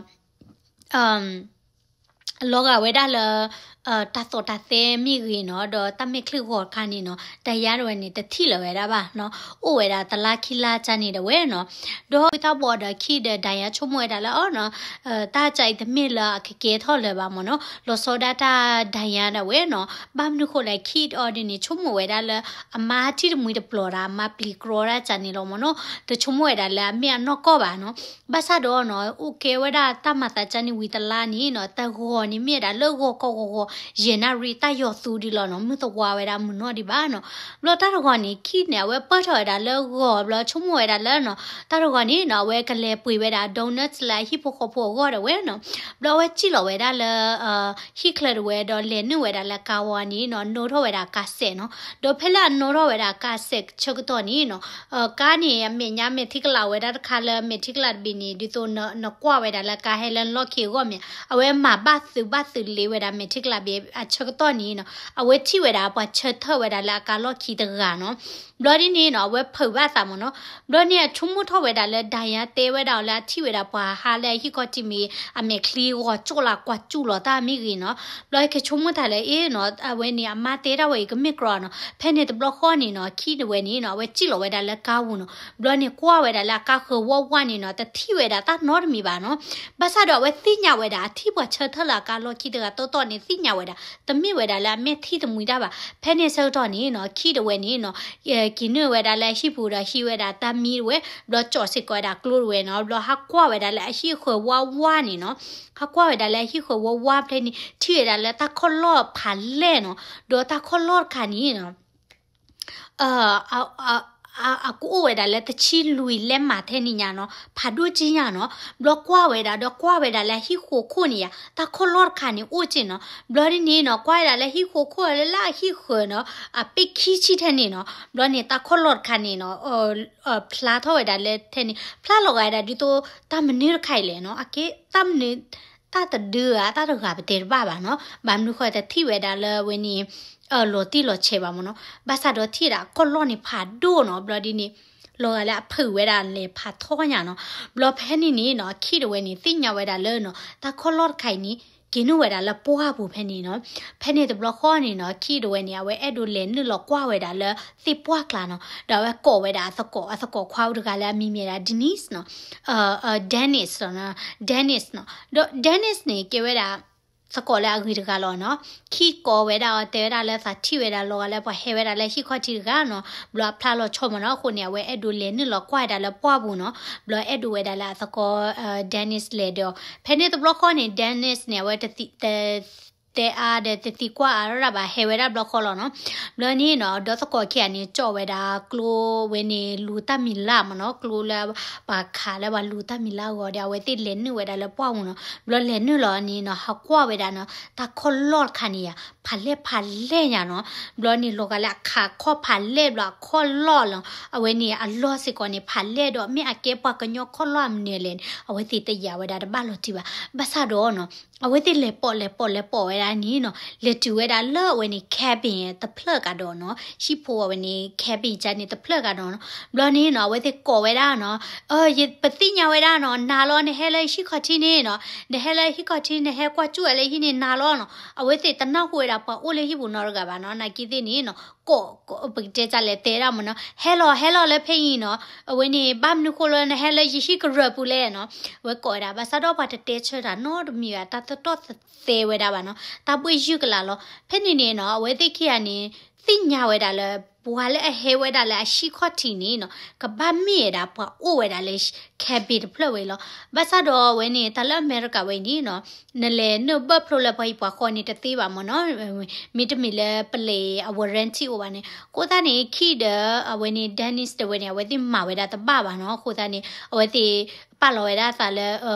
လီၤဂာ်ဝဲဒၣ်လၢ တၢ်သိၣ်တၢ်သဲမ့ၢ်ဂ့ၤနီၤ, ဒီးတၢ်မဲာ်ချံဂီၤတခါန့ၣ်နီၤ, ဒၣ်ယါတဝဲန့ၣ် တထံၣ်လၢၤဝဲဒၣ်ဘၣ်နီၤ, အိၣ်ဝဲဒၣ်တလါခံလါကန့ၣ်တဝဲနီၤ. ဒီးဝံသးဘီဒီး ခံဒီးဒၣ်ယါဆိကမိၣ်ဝဲဒၣ်လၢအီၤနီၤ, တၢ်ကၠီအံၤတမ့ၢ်လၢအကကဲထီၣ်လၢၤဘၣ်မ့ၢ်နီၤ, လီၤဆီဒၣ်တၢ်ဒၣ်ယါဒၣ်ဝဲနီၤ. ဘၣ်မနုၤဃိလဲၣ် ခံအီၤဒ်န့ၣ် ဆိကမိၣ်ဝဲဒၣ်လၢ အမါထံၣ်တမှံတပျီၤတၢ် အမါပျံၤကြီတၢ်ကန့ၣ်လီၤမ့ၢ်နီၤ, တဆိကမိၣ်ဝဲဒၣ်လၢအမ့ၢ်အနီၢ်ကီၢ်ဘၣ်နီၤ. ဘၣ်ဆၣ်ဒီးနီၤ အိၣ်ကဲဝဲဒၣ်တၢ်မၤသးကန့ၣ်ဝံၤတလါန့ၣ်နီၤ, တဂီၤန့ၣ်မ့ၢ်ဝဲဒၣ်လၢဂီၤကီၢ်ဂီၤဂီၤ ယဲၢ်နၣ်ရံၣ်တၢ်ယီၤသူဒ်လီၤနီၤ, မုၢ်သဝါဝဲဒၣ်မုၢ်နီၢ်ဒံးဘၣ်နီၤ. ဘျီတၢ်တဂီၤန့ၣ် ခံန့ၣ် အဝဲပၢၢ်ထီၣ်ဝဲဒၣ်လၢဂီၤ ဘျီဆိကမိၣ်ဝဲဒၣ်လၢနီၤ, တၢ်တဂီၤန့ၣ်နီၤ အဝဲကလဲၤပှ့ၤဝဲဒၣ် donuts လၢအဟံၣ်ဖိဃီဖိအဂီၢ်ဒၣ်ဝဲနီၤ. ဘျီအဝဲစံၣ်လီၤဝဲဒၣ်လၢ ဟံၣ်ချၢဒၣ်ဝဲ ဒီးလဲၤနုာ်ဝဲဒၣ်လၢကါဝါန့ၣ်နီၤ, နိထီၣ်ဝဲဒၣ်ကါစဲးနီၤ. ဒီးဖဲလၢအနိထီၣ်ဝဲဒၣ်ကါစဲးဆၢကတီၢ်န့ၣ်နီၤ, ကါန့ၣ် အမဲာ်ညါမဲာ်ထံကလးဝဲဒၣ်တခါလၢမဲာ်ထံကလးတဘ့ၣ်န့ၣ် ဒ်သိးနကွၢ်ဝဲဒၣ်လၢကါဟဲလၢနလီၢ်ခံအဂီၢ်မ့ၢ် အဝဲမၤဘၣ်သုးဘၣ်သုးလ့ဝဲဒၣ်မဲာ်ထံကလးဘ့ၣ်အဆၢကတီၢ်န့ၣ်နီၤ, အဝဲထံၣ်ဝဲဒၣ်ပှၤဆၢထၢၣ်ဝဲဒၣ်လၢအကါလီၢ်ခံတဂၤနီၤ. ဘျီဒ်န့ၣ်နီၤ အဝဲဖုးဘၣ်သးမ့ၢ်နီၤ. ဘျီန့ၣ်အဆိကမိၣ်ထီၣ်ဝဲဒၣ်လၢ ဒၣ်ယါတဲဝဲဒၣ်အီၤလၢ အထံၣ်ဝဲဒၣ်ပှၤဟးလၢအဟံၣ်ခီၣ်ထံးမ့ၢ် အမဲာ်ချံဂီၤကၠိၣ်လၢကွၢ်စူၣ်လီၤတၢ်မ့ၢ်ဂ့ၤနီၤ. ဘျီကဆိကမိၣ်တၢ်လၢအ့နီၤ, အဝဲန့ၣ်အမါတဲတၢ်ဝဲအံၤကမ့ၢ်ကြီနီၤ. ဖဲန့ၣ်တဘျီဃီန့ၣ်နီၤ ခံဒၣ်ဝဲန့ၣ်နီၤ အဝဲစံၣ်လီၤဝဲဒၣ်လၢကါပူၤနီၤ. ဘျီန့ၣ်ကွၢ်ဝဲဒၣ်လၢအကါဃၢၤဝါဝါန့ၣ်နီၤ, တထံၣ်ဝဲဒၣ်တၢ်နီတမံၤဘၣ်နီၤ. ဘၣ်ဆၣ်ဒီးအဝဲသ့ၣ်ညါဝဲဒၣ် အထံၣ်ပှၤဆၢထၢၣ်လၢအကါလီၢ်ခံတဂၤတီတီန့ၣ် သ့ၣ်ညါဝဲဒၣ် တမ့ၢ်ဝဲဒၣ်လၢအမဲာ်ထံၣ်တမှံတၢ်ဘၣ်. ဖဲန့ၣ်ဆၢကတီၢ်န့ၣ်နီၤ ခံဒၣ်ဝဲန့ၣ်နီၤ က့ၤနုာ်ဝဲဒၣ်လၢအဟံၣ်ပူၤဒီးဟံးဝဲဒၣ်တၢ်မံဒၣ်ဝဲ, ဘျီကၠီၣ်စ့ၢ်ကီးဝဲဒၣ်ကျိဒၣ်ဝဲနီၤ. ဘျီဟးကွၢ်ဝဲဒၣ်လၢအဟံၣ်ဃၢၤဝါဝါန့ၣ်နီၤ, ဟးကွၢ်ဝဲဒၣ်လၢအဟံၣ်ဃၢၤဝါဝါဖဲန့ၣ် ထံၣ်ဝဲဒၣ်လၢတၢ်ခီၣ်လီၢ်ဖးလဲၢ်နီၤ. ဒီးတၢ်ခီၣ်လီၢ်တခါန့ၣ်နီၤ အကအိၣ်ဝဲဒၣ်လၢတဆံလွံၢ်လဲးမးထဲန့ၣ်ညါနီၤ, ဖးဒိၣ်က့ညါနီၤ. ဘျီကွၢ်ဝဲဒၣ်ဒီးကွၢ်ဝဲဒၣ်လၢအဟံၣ်ဃီခိၣ်န့ၣ်ယါ တၢ်ခီၣ်လီၢ်တခါန့ၣ်အိၣ်က့နီၤ. ဘျီဒ်န့ၣ်နီၤ ကွၢ်ဝဲဒၣ်လၢဟံၣ်ဃီခိၣ်လၢလၢအဟံၣ်ဃၢၤနီၤ အပ့ၢ်ခံဆံထဲန့ၣ်နီၤ. ဘျီန့ၣ်တၢ်ခီၣ်လီၢ်တခါန့ၣ်နီၤ ဖျါထီၣ်ဝဲဒၣ်လၢထဲန့ၣ် ဖျါလီၤဂာ်ဝဲဒၣ်ဒ်သိးတၢ်မနုၤတခါအံၤလဲၣ်နီၤ. အကဲတၢ်မနုၤ တၢ်တဒုဧါ တၢ်တဂၤပတဲတဘၣ်ဘၣ်နီၤ. ဘၣ်မနုၤဃိတထံၣ်ဝဲဒၣ်လၢအဝဲန့ၣ် လီၤတံၢ်လီၤဆဲးဘၣ်မ့ၢ်နီၤ. ဘၣ်ဆၣ်ဒီးထံၣ်ဒၣ်အကီၢ်လီၢ်န့ၣ်ဖးဒိၣ်နီၤ. ဘျီဒ်န့ၣ် လီၤဂာ်လၢအဖုးဝဲဒၣ်လဲၤဖးထီညါနီၤ. ဘျီဖဲန့ၣ်န့ၣ်နီၤ ခံဒၣ်ဝဲန့ၣ် သ့ၣ်ညါဝဲဒၣ်လၢနီၤ တၢ်ခီၣ်လီၢ်တခါအံၤန့ၣ် က့ၤနုာ်ဝဲဒၣ်လၢပှၢ်ပူၤဖဲန့ၣ်နီၤ. ဖဲန့ၣ်တဘျီဃီန့ၣ်နီၤ ခံဒၣ်ဝဲန့ၣ် အဝဲအဲၣ်ဒိးလဲၤနုာ်လီၤကွၢ်ဝဲဒၣ်လၢသ့ၣ်ပှၢ်ကျါနီၤ. ဒီးအဝဲကိးဝဲဒၣ်အသကိး အသကိးခွါအိၣ်တဂၤလၢအမံၤမ့ၢ်ဒၣ် Denise နီၤ Dennis နီၤ Dennis နီၤ. ဒီး Dennis န့ၣ် ကဲဝဲဒၣ် သကိးလၢအဂ့ၤတဂၤလီၤနီၤ. ခံကိးဝဲဒၣ်အီၤ တဲဝဲဒၣ်လၢသးထံၣ်ဝဲဒၣ်လီၤဂာ်လၢပှၤဟဲဝဲဒၣ်လၢဟံၣ်ခီၣ်ထံးတဂၤနီၤ. ဘျီအဖျါလီၤဆီမ့ၢ်နီၤ. အဃိန့ၣ် အဝဲအဲၣ်ဒိးလဲၤနုာ်လီၤကွၢ်ဝဲဒၣ်လၢပှၢ်ပူၤနီၤ. ဘျီအဲၣ်ဒိးဝဲဒၣ်လၢအသကိး Dennis လဲၤဒီး ဖဲန့ၣ်တဘျီဃီန့ၣ် Dennis န့ၣ် အဝဲတသံ တဲအါဒီးတသံကွၢ်အါရၣ်ဘၣ် ဟဲဝဲဒၣ်ဘျီဃီလီၤနီၤ. ဘျီန့ၣ်နီၤ ဒီးသကိးခံဂၤန့ၣ် ကၠီၣ်ဝဲဒၣ်ကျိဝဲန့ၣ် လူၤတၢ်မံၤလၢ်မ့ၢ်နီၤ, ကျိလၢပှၤခးလၢပှၤလူၤတၢ်မံၤလၢ်အဂီၢ်ဒီး အဝဲသ့ၣ်လဲၤနုာ်ဝဲဒၣ်လၢပှၢ်ပူၤနီၤ. ဘျီလဲၤနုာ်လီၤန့ၣ်နီၤ ဟးကွၢ်ဝဲဒၣ်နီၤ တၢ်ခီၣ်လီၢ်တခါန့ၣ်ယါ ဖးလဲၢ်ဖးလဲၢ်ညါနီၤ. ဘျီန့ၣ် လီၤဂာ်လၢအခးခီၣ်ဖးလဲၢ်ဘျီအခီၣ်လီၢ်လီၤ. အဝဲန့ၣ် အလီၢ်စ့ၢ်ကီးန့ၣ် ဖးလဲၢ်ဒီး မ့ၢ်အကဲပှၤကညီခီၣ်လီၢ်အမနုၤလဲၣ်န့ၣ် အဝဲသ့ၣ်တယာ်ဝဲဒၣ်တဘၣ်လီၤတံၢ်ဘၣ်. ဘၣ်ဆၣ်ဒီးနီၤ အဝဲသ့ၣ်လဲၤပိာ်လဲၤပိာ်လဲၤပိာ်ဝဲဒၣ်န့ၣ်နီၤ လဲၤတုၤဝဲဒၣ်လၢအဝဲန့ၣ် cabin တဖျၢၣ်ကဒီးနီၤ, ဟံၣ်ဖိအဝဲန့ၣ် cabin ကန့ၣ်တဖျၢၣ်ကဒီးနီၤ. ဘျီန့ၣ်နီၤ အဝဲသ့ၣ်ကိးဝဲဒၣ်နီၤ, ပသ့ၣ်ညါဝဲဒၣ်နီၤ, နၤလီၤ နဟဲလၢဟံၣ်ခီၣ်ထံးန့ၣ်နီၤ, နဟဲလၢဟံၣ်ခီၣ်ထံး နဟဲကွၢ်စူၣ်ဝဲလၢဟံၣ်န့ၣ် နၤလီၤနီၤ. အဝဲသ့ၣ်တနၢ်ဟူဝဲဒၣ်ပှၤအိၣ်လၢဟံၣ်ပူၤနီတဂၤဘၣ်နီၤ, နာ်က့သ့ၣ်န့ၣ်နီၤ ကိး ပကတဲတၢ်လဲၤတဲဒၣ်မ့ၢ်နီၤ, ဟဲလီၤ ဟဲလီၤလၢဖဲအံၤနီၤ, အဝဲန့ၣ် ဘၣ်မနုၤဃိလၢနဟဲလၢယဟံၣ်ကရၢၢ်ပူၤလဲၣ်နီၤ. အဝဲကိးဝဲဒၣ် ဘၣ်ဆၣ်ဒီးပှၤတတဲဆၢတၢ်နီတမံၤဘၣ်, တၢ်တတီၢ်သဲဝဲဒၣ်ဘၣ်နီၤ, တၢ်ဘှ့ၣ်ယုၢ်ကလာ်လီၤ. ဖဲန့ၣ်န့ၣ်နီၤ အဝဲသ့ၣ်ခံဂၤန့ၣ် သ့ၣ်ညါဝဲဒၣ်လၢ ပှၤလၢအဟဲဝဲဒၣ်လၢအဟံၣ်ခီၣ်ထံးန့ၣ်နီၤ ကဘၣ်မ့ၢ်ဝဲဒၣ်ပှၤအိၣ်ဝဲဒၣ်လၢ cabin တဖျၢၣ်ဝဲလီၤ. ဘၣ်ဆၣ်ဒီးအဝဲန့ၣ် တၢ်လၢအမဲရကၤဝဲအံၤန့ၣ်နီၤ နလဲၤနုာ်ဘၢၣ်ဖျိလၢပှၤဟံၣ်ပှၤဃီန့ၣ်တသ့ဘၣ်မ့ၢ်နီၤ, မ့တမ့ၢ်လၢပလဲၤအ warranty အိၣ်ဘၣ်န့ၣ်. အဃိသတးန့ၣ် ခံဒီး အဝဲန့ၣ် Dennis တဝဲန့ၣ် အဝဲသ့ၣ်မၤဝဲဒၣ်တဘၣ်ဘၣ်နီၤ. အဃိသတးန့ၣ် အဝဲသ့ၣ်ပာ်လီၤဝဲဒၣ်အသးလၢ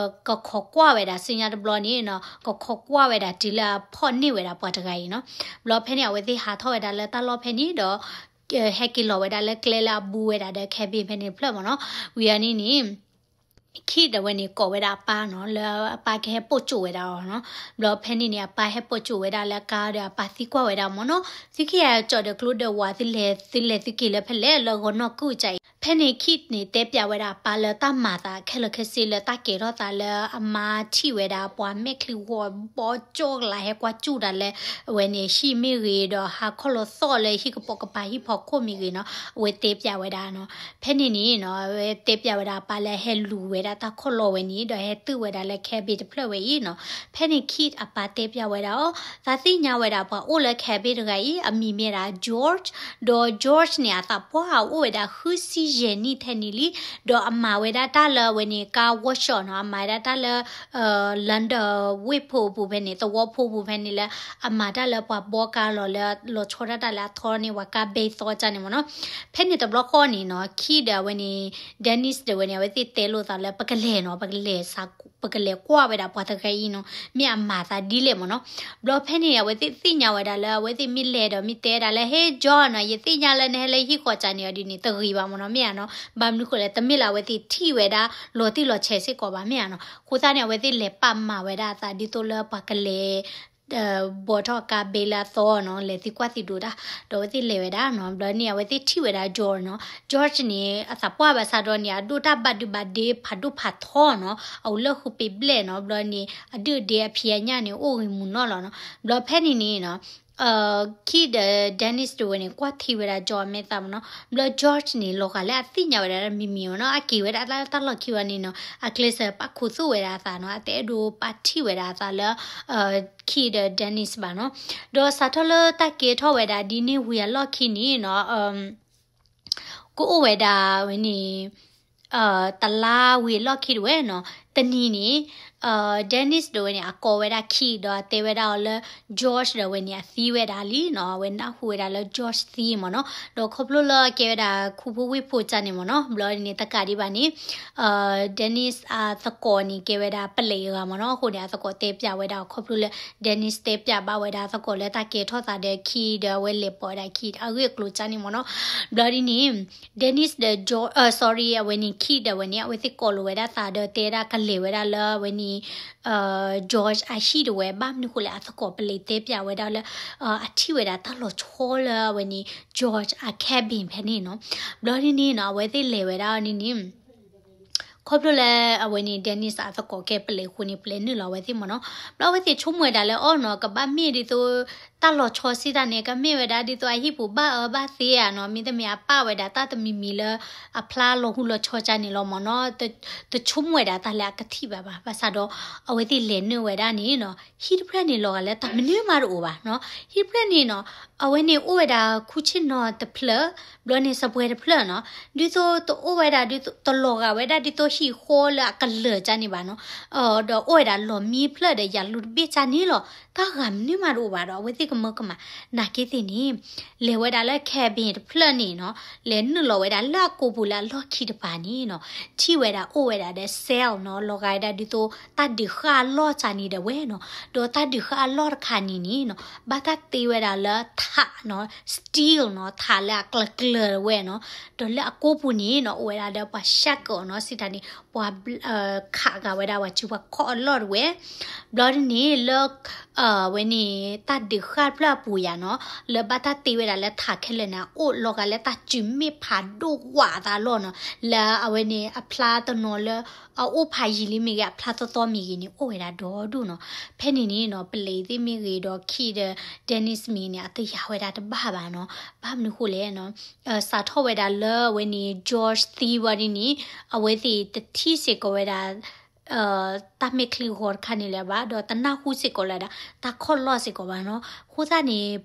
ကခိးကွၢ်ဝဲဒၣ်ဆူညါတဘျီန့ၣ်နီၤ, ကခိးကွၢ်ဝဲဒၣ်တုၤလၢအဖီၣ်န့ၢ်ဝဲဒၣ်ပှၤတဂၤအံၤနီၤ. ဘျီဖဲန့ၣ် အဝဲသ့ၣ်ဟးထီၣ်ဝဲဒၣ်လၢတၢ်လီၢ်ဖဲန့ၣ်ဒီး ဟဲက့ၤလီၤဝဲဒၣ်လၢကျဲလၢအဘူးဝဲဒၣ်ဒီး cabin ဖဲန့ၣ်တဖျၢၣ်မ့ၢ်နီၤ. ဝံၤအန့ၣ်န့ၣ် Kid အဝဲန့ၣ်ကိးဝဲဒၣ်အပၢ်နီၤ လၢအပၢ်ကဟဲပိာ်ကၠိဝဲဒၣ်အီၤနီၤ. ဘျီဖဲန့ၣ်န့ၣ် အပၢ်ဟဲပိာ်ကၠိဝဲဒၣ်လၢကါဒီးအပၢ်သံကွၢ်ဝဲဒၣ်မ့ၢ်နီၤ, သုကဟဲကၠီၣ်ဒီးကျိဒီးဝၤ သုလဲၤသုက့ၤလၢဖဲလဲၣ် လၢဂီၤနီၢ်ကုၢ်ကၠၢအံၤ. ဖဲန့ၣ် Kid န့ၣ်တဲပျးဝဲဒၣ်အပၢ်လၢတၢ်မၤသးခဲလၢာ်ခဲဆ့လၢတၢ်ကဲထီၣ်သးလၢအမါထံၣ်ဝဲဒၣ်ပှၤမဲာ်ချံဂီၤ ဘီကၠီၣ်ကလး ဟဲကွၢ်စူၣ်တၢ်လၢ အဝဲန့ၣ်ဟံၣ်မ့ၢ်ဂ့ၤ ဒီးဟးခီၣ်လီၤသီၣ်လၢဟံၣ်ကပိာ်ကပၤဟံၣ်ဖီခိၣ်မ့ၢ်ဂ့ၤနီၤ အဝဲတဲပျးဝဲဒၣ်နီၤ. ဖဲန့ၣ်န့ၣ်နီၤ အဝဲတဲပျးဝဲဒၣ်အပၢ်လၢဟဲလူၤဝဲဒၣ်တၢ်ခီၣ်လီၢ်ဝဲန့ၣ် ဒီးဟဲတုၤဝဲဒၣ်လၢ cabin တဖျၢၣ်ဝဲအံၤနီၤ. ဖဲန့ၣ် Kid အပၢ်တဲပျးဝဲဒၣ်အီၤ သးသ့ၣ်ညါဝဲဒၣ်ပှၤအိၣ်လၢ cabin တဂၤအံၤ အမံၤမ့ၢ်ဒၣ် George, ဒီး George န့ၣ် အသးပှၢ်အိၣ်ဝဲဒၣ်ဃုဆံယဲၢ်နံၣ်ထဲန့ၣ်လံ, ဒီးအမၤဝဲဒၣ်တၢ်လၢအဝဲန့ၣ် car workshop နီၤ, အမၤဝဲဒၣ်တၢ်လၢ လၢဒၢဝ့ၢ်ဖိအပူၤဖဲန့ၣ် သဝီဖိအပူၤဖဲန့ၣ်လၢ အမၤတၢ်လၢပှၤဘီကါလီၤလၢလီၤဆီဒၣ်တၢ်လၢအသီန့ၢ်ပှၤကါဘဲသီကၢ်န့ၣ်မ့ၢ်နီၤ. ဖဲန့ၣ်တဘျီဃီန့ၣ်နီၤ Kid ဒီးအဝဲန့ၣ် Dennis ဒီးဝဲန့ၣ် အဝဲသ့ၣ်တဲလိာ်သးလၢပကလဲၤနီၤ, ပကလဲၤစး ပကလဲၤကွၢ်ဝဲဒၣ်ပှၤတဂၤအံၤနီၤ မ့ၢ်အမၤသးဒ်လဲၣ်မ့ၢ်နီၤ. ဘျီဖဲန့ၣ် အဝဲသ့ၣ်သ့ၣ်ညါဝဲဒၣ်လၢ အဝဲသ့ၣ်မ့ၢ်လဲၤဒီးမ့ၢ်တဲဒၣ်လၢ Hey John နီၤ, ယသ့ၣ်ညါလၢနဟဲလၢဟံၣ်ဃီကၢ်န့ၣ်အီၤဒ်န့ၣ် တဂ့ၤဘၣ်မ့ၢ်နီၤ မ့ၢ်ဧါနီၤ. ဘၣ်မနုၤဃိလဲၣ် တမ့ၢ်လၢအဝဲသ့ၣ်ထံၣ်ဝဲဒၣ်လီၤတံၢ်လီၤဆဲးစ့ၢ်ကီးဘၣ် မ့ၢ်ဧါနီၤ. အဃိသတးန့ၣ် အဝဲသ့ၣ်လဲၤပာ်မၤဝဲဒၣ်အသးဒ်သိးလၢပှၤကလဲၤ ဘီထီၣ်ကါဘဲလၢအသီနီၤ, လဲၤသံကွၢ်သံဒိးတၢ်, ဒီးအဝဲသ့ၣ်လဲၤဝဲဒၣ်နီၤ. ဘျီန့ၣ် အဝဲသ့ၣ်ထံၣ်ဝဲဒၣ် George နီၤ. George န့ၣ် အသးပှၢ်ဘၣ်ဆၣ်ဒီးန့ၣ် အဒိၣ်တၢ်ဘၣ်ဒုဘၣ်ဒ့ ဖးဒိၣ်ဖးထီနီၤ, အအိၣ်လၢဃုပ့ၤဘျဲၣ်နီၤ. ဘျီန့ၣ် အဒုၣ်အဒ့အဖံးအညၣ်န့ၣ် အိၣ်ဂ့ၤမုာ်နီၢ်လီၤနီၤ. ဘျီဖဲန့ၣ်န့ၣ်နီၤ Kid ဒီး Dennis တဝဲန့ၣ် ကွၢ်ထံဝဲဒၣ် George အမဲာ်သးမ့ၢ်နီၤ. ဘျီ George န့ၣ် လီၤဂာ်လၢအသ့ၣ်ညါဝဲဒၣ်မံၤမံၤမ့ၢ်နီၤ, အက့ၤဝဲဒၣ်တၢ်လီၢ်ခံဝဲန့ၣ်နီၤ, အကျဲးစၢးပာ်ခူသူၣ်ဝဲဒၣ်အသးနီၤ, အတအဲၣ်ဒိးပာ်ထံၣ်ဝဲဒၣ်အသးလၢ Kid ဒီး Dennis ဘၣ်နီၤ. ဒီးစးထီၣ်လၢတၢ်ကဲထီၣ်ဝဲဒၣ်ဒ်န့ၣ်ဝံၤအလီၢ်ခံန့ၣ်နီၤ ကအိၣ်ဝဲဒၣ်ဝဲန့ၣ် တလါဝံၤအလီၢ်ခံတဝဲနီၤ, တနံၤန့ၣ် Dennis ဒီးဝဲန့ၣ် အကိးဝဲဒၣ် Kid ဒီးအတဲဝဲဒၣ်အီၤလၢ George ဒီးဝဲန့ၣ် အသံဝဲဒၣ်လံနီၤ, အဝဲနၢ်ဟူဝဲဒၣ်လၢ George သံမ့ၢ်နီၤ. ဒီးခီဖျိလၢအကဲဝဲဒၣ်ခူဖိဝ့ၢ်ဖိကၢ်န့ၣ်မ့ၢ်နီၤ, ဘျီန့ၣ်တကးဒံးဘၣ်န့ၣ် Dennis အသကိးန့ၣ် ကဲဝဲဒၣ်ပလံးအဂၤမ့ၢ်နီၤ. အဃိန့ၣ် အသကိးတဲပျးဝဲဒၣ်အီၤ ခီဖျိလၢ Dennis တဲပျးဘၣ်ဝဲဒၣ်အသကိးလၢတၢ်ကဲထီၣ်သးဒီး Kid ဒီးအဝဲလဲၤပိာ်ဝဲဒၣ် Kid အဂ့ၢ်အကျိၤကၢ်န့ၣ်မ့ၢ်နီၤ. ဘျီဒ်န့ၣ် Dennis ဒီး George, sorry, အဝဲန့ၣ် Kid ဒီးဝဲန့ၣ် အဝဲသ့ၣ်ကိးလိာ်ဝဲဒၣ်သးဒီးတဲဒၣ်ကလဲၤဝဲဒၣ်လၢအဝဲန့ၣ် George အဟံၣ်တဝဲ, ဘၣ်မနုၤဃိလဲၣ် အသကိးပလံးတဲပျးဝဲဒၣ်လၢ အထံၣ်ဝဲဒၣ်တၢ်လီၤဆီလၢအဝဲန့ၣ် George အ cabin ဖဲန့ၣ်နီၤ. ဘျီဒ်န့ၣ်နီၤ အဝဲသ့ၣ်လဲၤဝဲဒၣ်အီၤန့ၣ်န့ၣ် ခီဖျိလၢအဝဲန့ၣ် Dennis အသကိးကဲပလံးအဃိန့ၣ် ပလဲၤနုာ်လီၤအဝဲသ့ၣ်မ့ၢ်နီၤ. ဘျီအဝဲသ့ၣ်ဆိကမိၣ်ဝဲဒၣ်လၢအီၤနီၤ ကဘၣ်မ့ၢ်ဒ်သိး တၢ်လီၤဆီစံးတၢ်န့ၣ် ကမ့ၢ်ဝဲဒၣ်ဒ်သိးအဟံၣ်ပူၤဘၣ်အၢဘၣ်သီဧါနီၤ, မ့တမ့ၢ်အပာ်ဝဲဒၣ်တၢ်တမံၤမံၤလၢ အဖျါလီၤဟူလီၤဆီကၢ်န့ၣ်လီၤမ့ၢ်နီၤ. တဆိကမိၣ်ဝဲဒၣ်တၢ်လၢအကထံၣ်ဘၣ်ဘၣ်. ဘၣ်ဆၣ်ဒီး အဝဲသ့ၣ်လဲၤနုာ်ဝဲဒၣ်န့ၣ်နီၤ ဟံၣ်တဖျၢၣ်န့ၣ် လီၤဂာ်လၢတၢ်မနုၤမးတအိၣ်ဘၣ်နီၤ. ဟံၣ်တဖျၢၣ်န့ၣ်နီၤ အဝဲန့ၣ်အိၣ်ဝဲဒၣ် ခူၣ်ဆ့ၣ်နီၤတဖျၢၣ်, ဘျီန့ၣ် စပွဲတဖျၢၣ်နီၤ, ဒ်သိးတအိၣ်ဝဲဒၣ်ဒ်သိး တလီၤဂာ်ဝဲဒၣ်ဒ်သိးဟံၣ်ဃီလၢအကလၢာ်ကၢ်န့ၣ်ဘၣ်နီၤ. ဒီးအိၣ်ဝဲဒၣ်လီၢ်မံဖျၢၣ်ဒီးယၤလူၤတဘ့ၣ်ကၢ်န့ၣ်လီၤ. တၢ်ဂၤမနုၤမးတအိၣ်ဘၣ်ဒီး အဝဲသ့ၣ်ကမၢကမၣ် နာ်က့သ့ၣ်န့ၣ် လဲၤဝဲဒၣ်လၢ cabin တဖျၢၣ်န့ၣ်နီၤ, လဲၤနုာ်လီၤဝဲဒၣ်လၢအကိာ်ပူၤလၢအလီၢ်ခံတပၤန့ၣ်နီၤ, ထံၣ်ဝဲဒၣ်အိၣ်ဝဲဒၣ်ဒီး cell နီၤ, လီၤဂာ်ဝဲဒၣ်ဒ်သိး တၢ်ဒုးဃၣ်အလီၢ်ကၢ်န့ၣ်ဒီးဝဲနီၤ, ဒီးတၢ်ဒုးဃၣ်အလီၢ်တခါန့ၣ်န့ၣ်နီၤ, ဘၣ်တၢ်တ့ဝဲဒၣ်လၢထးနီၤ, steel နီၤ, ထးလၢအကျၢၤကျၢၤဝဲနီၤ, ဒီးလၢအကိာ်ပူၤန့ၣ်နီၤ အိၣ်ဝဲဒၣ်ဒီးပှၤ shackle နီၤ, စံးတၢ်န့ၣ် ပှၤ ခးဂာ်ဝဲဒၣ်ပှၤစုပှၤခီၣ်အလီၢ်တဝဲ, ဘျီဒ်န့ၣ်လၢ အဝဲန့ၣ် တၢ်ဒုးဃၣ်တဖျၢၣ်အပူၤယၤနီၤ, လၢဘၣ်တၢ်တ့ဝဲဒၣ်လၢထးခဲလၢာ်န့ၣ် အိၣ်လီၤဂာ်လၢတၢ်စုမ့ၣ်ဖးဒိၣ်ဝးအသးလီၢ်နီၤ, လၢအဝဲန့ၣ်အဖျါတနီၤလၢ အအိၣ်ဖးယံာ်လံမ့ၢ်ဂ့ၤ အဖျါသီသီမ့ၢ်ဂ့ၤန့ၣ် အိၣ်ဝဲဒၣ်ဒီဒူၣ်နီၤ. ဖဲန့ၣ်န့ၣ်နီၤ ပလံးသ့ၣ်မ့ၢ်ဂ့ၤဒီး Kid ဒီး Dennis မ့ၢ်ဂ့ၤန့ၣ် အတယာ်ဝဲဒၣ်တဘၣ်ဘၣ်နီၤ. ဘၣ်မနုၤဃိလဲၣ်နီၤ, စးထီၣ်ဝဲဒၣ်လၢအဝဲန့ၣ် George သံဝံၤဒ်န့ၣ် အဝဲသ့ၣ်တထံၣ်စ့ၢ်ကီးဝဲဒၣ် တၢ်မဲာ်ချံဂီၤတခါန့ၣ်လၢၤဘၣ်, ဒီးတနၢ်ဟူစ့ၢ်ကီးလၢၤဒၣ် တၢ်ခီၣ်လီၢ်စ့ၢ်ကီးဘၣ်နီၤ. အဃိသတးန့ၣ်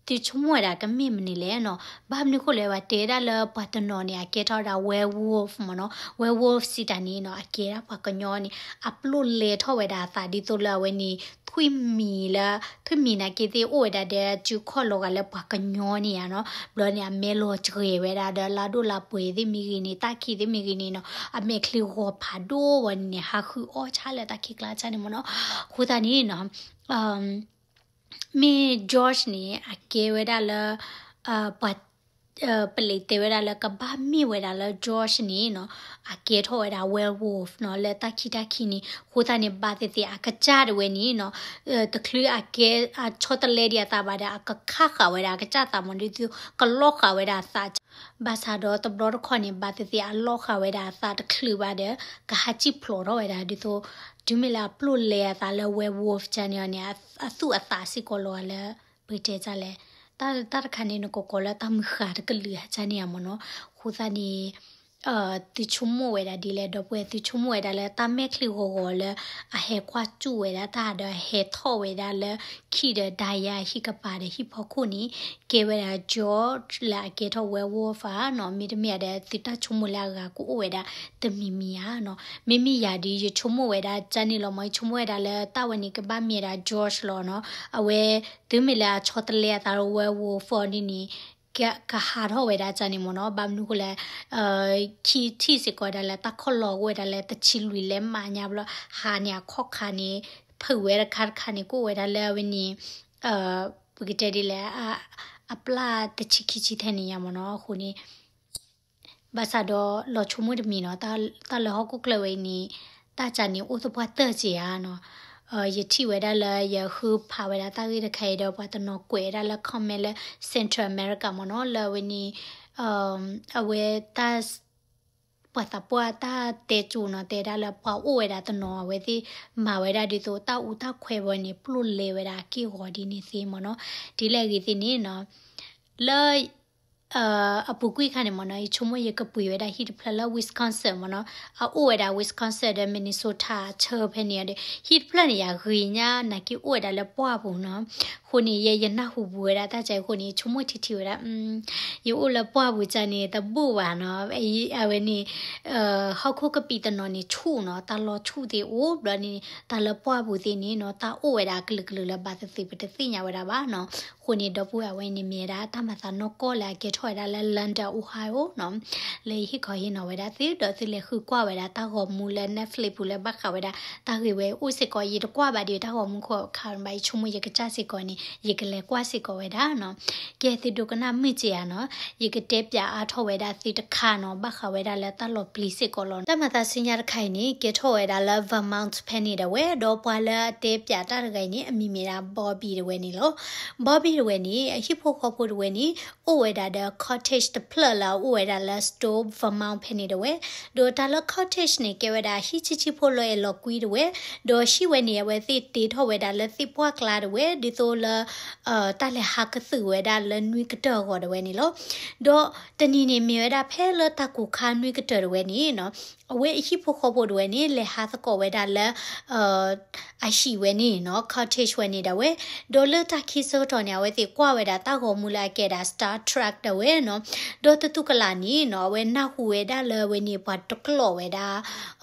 သုဆိကမိၣ်ဝဲဒၣ်ကမ့ၢ်မနုၤလဲၣ်နီၤ. ဘၣ်မနုၤဃိလဲၣ် ပှၤတဲဒၣ်လၢပှၤတနီၤန့ၣ် အကဲထီၣ်ဝဲဒၣ် werewolf မ့ၢ်နီၤ. werewolf စံးတၢ်န့ၣ်နီၤ အကဲဒၣ်ပှၤကညီန့ၣ် အပျိၢ်လဲထီၣ်ဝဲဒၣ်အသးဒ်သိးလၢအဝဲန့ၣ် ထွံၣ်မံၤလၢ ထွံၣ်မံၤနာ်က့သ့ၣ်အိၣ်ဝဲဒၣ်ဒီးစုခီၣ်လီၤဂာ်လၢပှၤကညီန့ၣ်ဧါနီၤ. ဘျီန့ၣ် အမဲာ်လီၤစှဲၤဝဲဒၣ်ဒီးလါဒိၣ်လါပှဲၤသ့ၣ်မ့ၢ်ဂ့ၤန့ၣ် တၢ်ခံးသ့ၣ်မ့ၢ်ဂ့ၤန့ၣ်နီၤ အမဲာ်ချံဂီၤဖးဒိၣ်ဝဲန့ၣ် ဟးဃုအီၣ်ဆၣ်လၢတၢ်ခံးကျါဆၣ်န့ၣ်မ့ၢ်နီၤ. အဃိသတးန့ၣ်နီၤ မ့ၢ် George န့ၣ် အကဲဝဲဒၣ်လၢ ပှၤ ပလံးတဲဝဲဒၣ်လၢကဘၣ်မ့ၢ်ဝဲဒၣ်လၢ George န့ၣ်နီၤ အကဲထီၣ်ဝဲဒၣ် werewolf နီၤ လၢတၢ်ခံတၢ်ခံန့ၣ် အဃိသတးန့ၣ် ဘၣ်သ့ၣ်သ့ၣ်အကစၢ်တဝဲန့ၣ်နီၤ တချုးအကဲ အဆီတလဲဒံးအသးဘၣ်ဒီး အကခးဃာ်ဝဲဒၣ်အကစၢ်သးမ့ၢ်ဒ်သိး ကလီၣ်ဃာ်ဝဲဒၣ်အသး ဘၣ်ဆၣ်ဒီးတဘျီတခီၣ်န့ၣ် ဘၣ်သ့ၣ်သ့ၣ်အလီၣ်ဃာ်ဝဲဒၣ်အသးတချုးဘၣ်ဒီး ကဟးစံၣ်ဖျိးထီၣ်ဝဲဒၣ်ဒ်သိး တုၤမ့ၢ်လၢအပျိၢ်လဲအသးလၢ werewolf ကန့ၣ်အီၤန့ၣ် အသူၣ်အသးစ့ၢ်ကီးလီၤလၢ ပကတဲဒ်လဲၣ် တၢ်တခါန့ၣ် နကကိးလၢတၢ်မုၢ်ဃၢ်တကလုာ်ဟးကန့ၣ်မ့ၢ်နီၤ အဃိသတးန့ၣ် သုဆိကမိၣ်ဝဲဒၣ်ဒ်လဲၣ် ဒီပုၢ်ဝဲၢ် သုဆိကမိၣ်ဝဲဒၣ်လၢတၢ်မဲာ်ချံဂီၤဂီၤလၢ အဟဲကွၢ်စူၣ်ဝဲဒၣ်တၢ်ဒီးအဟဲထီၣ်ဝဲဒၣ်လၢ ခံဒီးဒါယၤဟံၣ်ကပၤဒီးဟံၣ်ဖီခိၣ်န့ၣ် ကဲဝဲဒၣ် George လၢအကဲထီၣ် werewolf ဧါနီၤ မ့တမ့ၢ်ဒီး သုတၢ်ဆိကမိၣ်လၢအဂၤကအိၣ်ဝဲဒၣ် တမံၤမံၤဧါနီၤ မ့မ့ၢ်ယၤဒီး ယဆိကမိၣ်ဝဲဒၣ်ကန့ၣ်လီၤမ့ၢ် ယဆိကမိၣ်ဝဲဒၣ်လၢတၢ်ဝဲန့ၣ်ကဘၣ်မ့ၢ်ဝဲဒၣ် George လီၤနီၤ အဝဲ တုၤမ့ၢ်လၢအဆီတလဲအသးလၢ werewolf အီၤဒ်န့ၣ် ကဟးထီၣ်ဝဲဒၣ်ကန့ၣ်မ့ၢ်နီၤ ဘၣ်မနုၤဃိလဲၣ် ခံထံၣ်စ့ၢ်ကီးဝဲဒၣ်လၢတၢ်ခီၣ်လီၤကအိၣ်ဝဲဒၣ်လၢတဆံလွံၢ်လဲးမးညါဘျီ ဟးန့ၣ်အခီၣ်ခါန့ၣ် ဖုးဝဲတခါတခါန့ၣ် ကအိၣ်ဝဲဒၣ်လၢအဝဲန့ၣ် ပကတဲဒ်လဲၣ် အပျၢ်တဆံခံဆံထဲန့ၣ်ညါမ့ၢ်နီၤ အဃိန့ၣ် ဘၣ်ဆၣ်ဒီးလီၤဆိကမိၣ်တမံၤနီၤ တၢ်လၢဟီၣ်ခိၣ်ချၢဝဲအံၤန့ၣ် တၢ်ကန့ၣ်အိၣ်သပှၢ်တၢၢ်က့ၤဧါနီၤ ယထံၣ်ဝဲဒၣ်လၢယဃုဖးဝဲဒၣ်တၢ်ဂ့ၢ်တခါအံၤဒီး ပှၤတနီၤကွဲးဝဲဒၣ်လၢ comment လၢ Central America မ့ၢ်နီၤ လၢအဝဲန့ၣ် အဝဲတၢ် ပှၤသးပှၢ်တၢ်တဲကၠိနီၤ တဲဒၣ်လၢပှၤအိၣ်ဝဲဒၣ်တနီၤ အဝဲသ့ၣ်မၤဝဲဒၣ်ဒ်သိးတၢ်အူတၢ်ခွဲးဝဲန့ၣ် ပျိၢ်လဲဝဲဒၣ်အက့ၢ်အဂီၤဒ်န့ၣ်သ့မ့ၢ်နီၤ ဒ်လဲၣ်ဂ့ၤသ့ၣ်န့ၣ်နီၤ လၢ အပူၤကွံာ်ခါန့ၣ်မ့ၢ်နီၤ ယဆိကမိၣ်ယကပှ့ၤဝဲဒၣ်ဟံၣ်တဖျၢၣ်လၢ Wisconsin မ့ၢ်နီၤ အအိၣ်ဝဲဒၣ် Wisconsin ဒီး Minnesota ဆၢဖဲန့ၣ်ဒီး ဟံၣ်တဖျၢၣ်န့ၣ် ယဂ့ၤညါနာ်က့အိၣ်ဝဲဒၣ်လၢပှၢ်ပူၤနီၤ အဃိန့ၣ် ယ ယနၢ်ဟူဘူးဝဲဒၣ်တၢ်ကါအံၤအဃိန့ၣ် ယဆိကမိၣ်ထံထံဝဲဒၣ် ယအိၣ်လၢပှၢ်ပူၤကါန့ၣ် တဘူၣ်ဘၣ်နီၤ အဝဲန့ၣ် ဟီၣ်ခိၣ်ကပံာ်တနီၤန့ၣ်ဆူၣ်နီၤ တၢ်လီၤဆူၣ်သ့ၣ်အိၣ်ဘျီန့ၣ် တၢ်လၢပှၢ်ပူၤသ့ၣ်န့ၣ်နီၤ တၢ်အိၣ်ဝဲဒၣ်အကလုာ်ကလုာ်လၢဘၣ်သ့ၣ်သ့ၣ်ပတသ့ၣ်ညါဝဲဒၣ်ဘၣ်နီၤ အဃိန့ၣ် ဒီပုၢ်ဝဲၢ် အဝဲန့ၣ်မ့ၢ်ဝဲဒၣ်တၢ်မၤသးနီၢ်ကီၢ်လၢအကဲထီၣ်ဝဲဒၣ်လၢ London Ohio နီၤ လၢယဟ့ၣ်ခီဟ့ၣ်နီၤဝဲဒၣ်သု ဒီးသုလဲၤဃုကွၢ်ဝဲဒၣ်တၢ်ဂီၤမူလၢ Netflix ပူၤလၢဘၣ်ဃးဝဲဒၣ် တၢ်ဂ့ၢ်ဝဲအိၣ်စ့ၢ်ကီး ယတကွၢ်ဘၣ်ဒီးတၢ်ဂီၤမူခိၣ်ခါဘၣ် ယဆိကမိၣ်ယကစၢ်စ့ၢ်ကီးန့ၣ် ယကလဲၤကွၢ်စ့ၢ်ကီးဝဲဒၣ်နီၤ ကဲသုဒိကနၣ်မုာ်စ့ၢ်ဧါနီၤ ယကတဲပၠးအါထီၣ်ဝဲဒၣ်သုတခါနီၤ ဘၣ်ဃးဝဲဒၣ်လၢတၢ်လီၤပျံၤစ့ၢ်ကီးလီၤ တၢ်မၤသးဆူညါတခါအံၤန့ၣ် ကဲထီၣ်ဝဲဒၣ်လၢ Vermont ဖဲန့ၣ်ဒၣ်ဝဲ ဒီးပှၤလၢအတဲပၠးတၢ်တဂၤအံၤန့ၣ် အမံၤမ့ၢ်ဒၣ် Bobby တဝဲန့ၣ်လီၤ Bobby တဝဲန့ၣ် အဟံၣ်ဖိဃီဖိတဝဲန့ၣ် အိၣ်ဝဲဒၣ်ဒီး cottage တဖျၢၣ်လၢအအိၣ်ဝဲဒၣ်လၢ Stowe Vermont ဖဲန့ၣ်တဝဲ ဒီးတၢ်လၢ cottage န့ၣ် ကဲဝဲဒၣ်ဟံၣ်ဆံးဆံးဖိလၢအဲၣ်လီၤကွံတဝဲ ဒီးဟံၣ်ဝဲန့ၣ် အဝဲသ့ၣ်တ့ထီၣ်ဝဲဒၣ်လၢသ့ၣ်ပှၢ်ကျါတဝဲ ဒ်သိးလၢ တၢ်လဲၤဟးကသုၣ်ဝဲဒၣ်လၢနွံကတၢၢ်အဂီၢ်တဝဲန့ၣ်လီၤ. ဒီးတနံၤန့ၣ်မ့ၢ်ဝဲဒၣ်ဖဲလၢတၢ်ကိၢ်ခါနွံကတၢၢ်တဝဲန့ၣ်နီၤ အဝဲအဟံၣ်ဖိဃီဖိတဝဲန့ၣ် လဲၤဟးသကိးဝဲဒၣ်လၢ အဟံၣ်ဝဲန့ၣ်နီၤ cottage ဝဲန့ၣ်ဒၣ်ဝဲ, ဒီးလၢတၢ်ခံဆၢကတီၢ်န့ၣ် အဝဲသ့ၣ်ကွၢ်ဝဲဒၣ်တၢ်ဂီၤမူလၢအကဲဒၣ် Star Trek ဒၣ်ဝဲနီၤ, ဒီးတတူၢ်ကလာ်န့ၣ်နီၤ အဝဲနၢ်ဟူဝဲဒၣ်လၢအဝဲန့ၣ် ပှၤတကျိးဝဲဒၣ်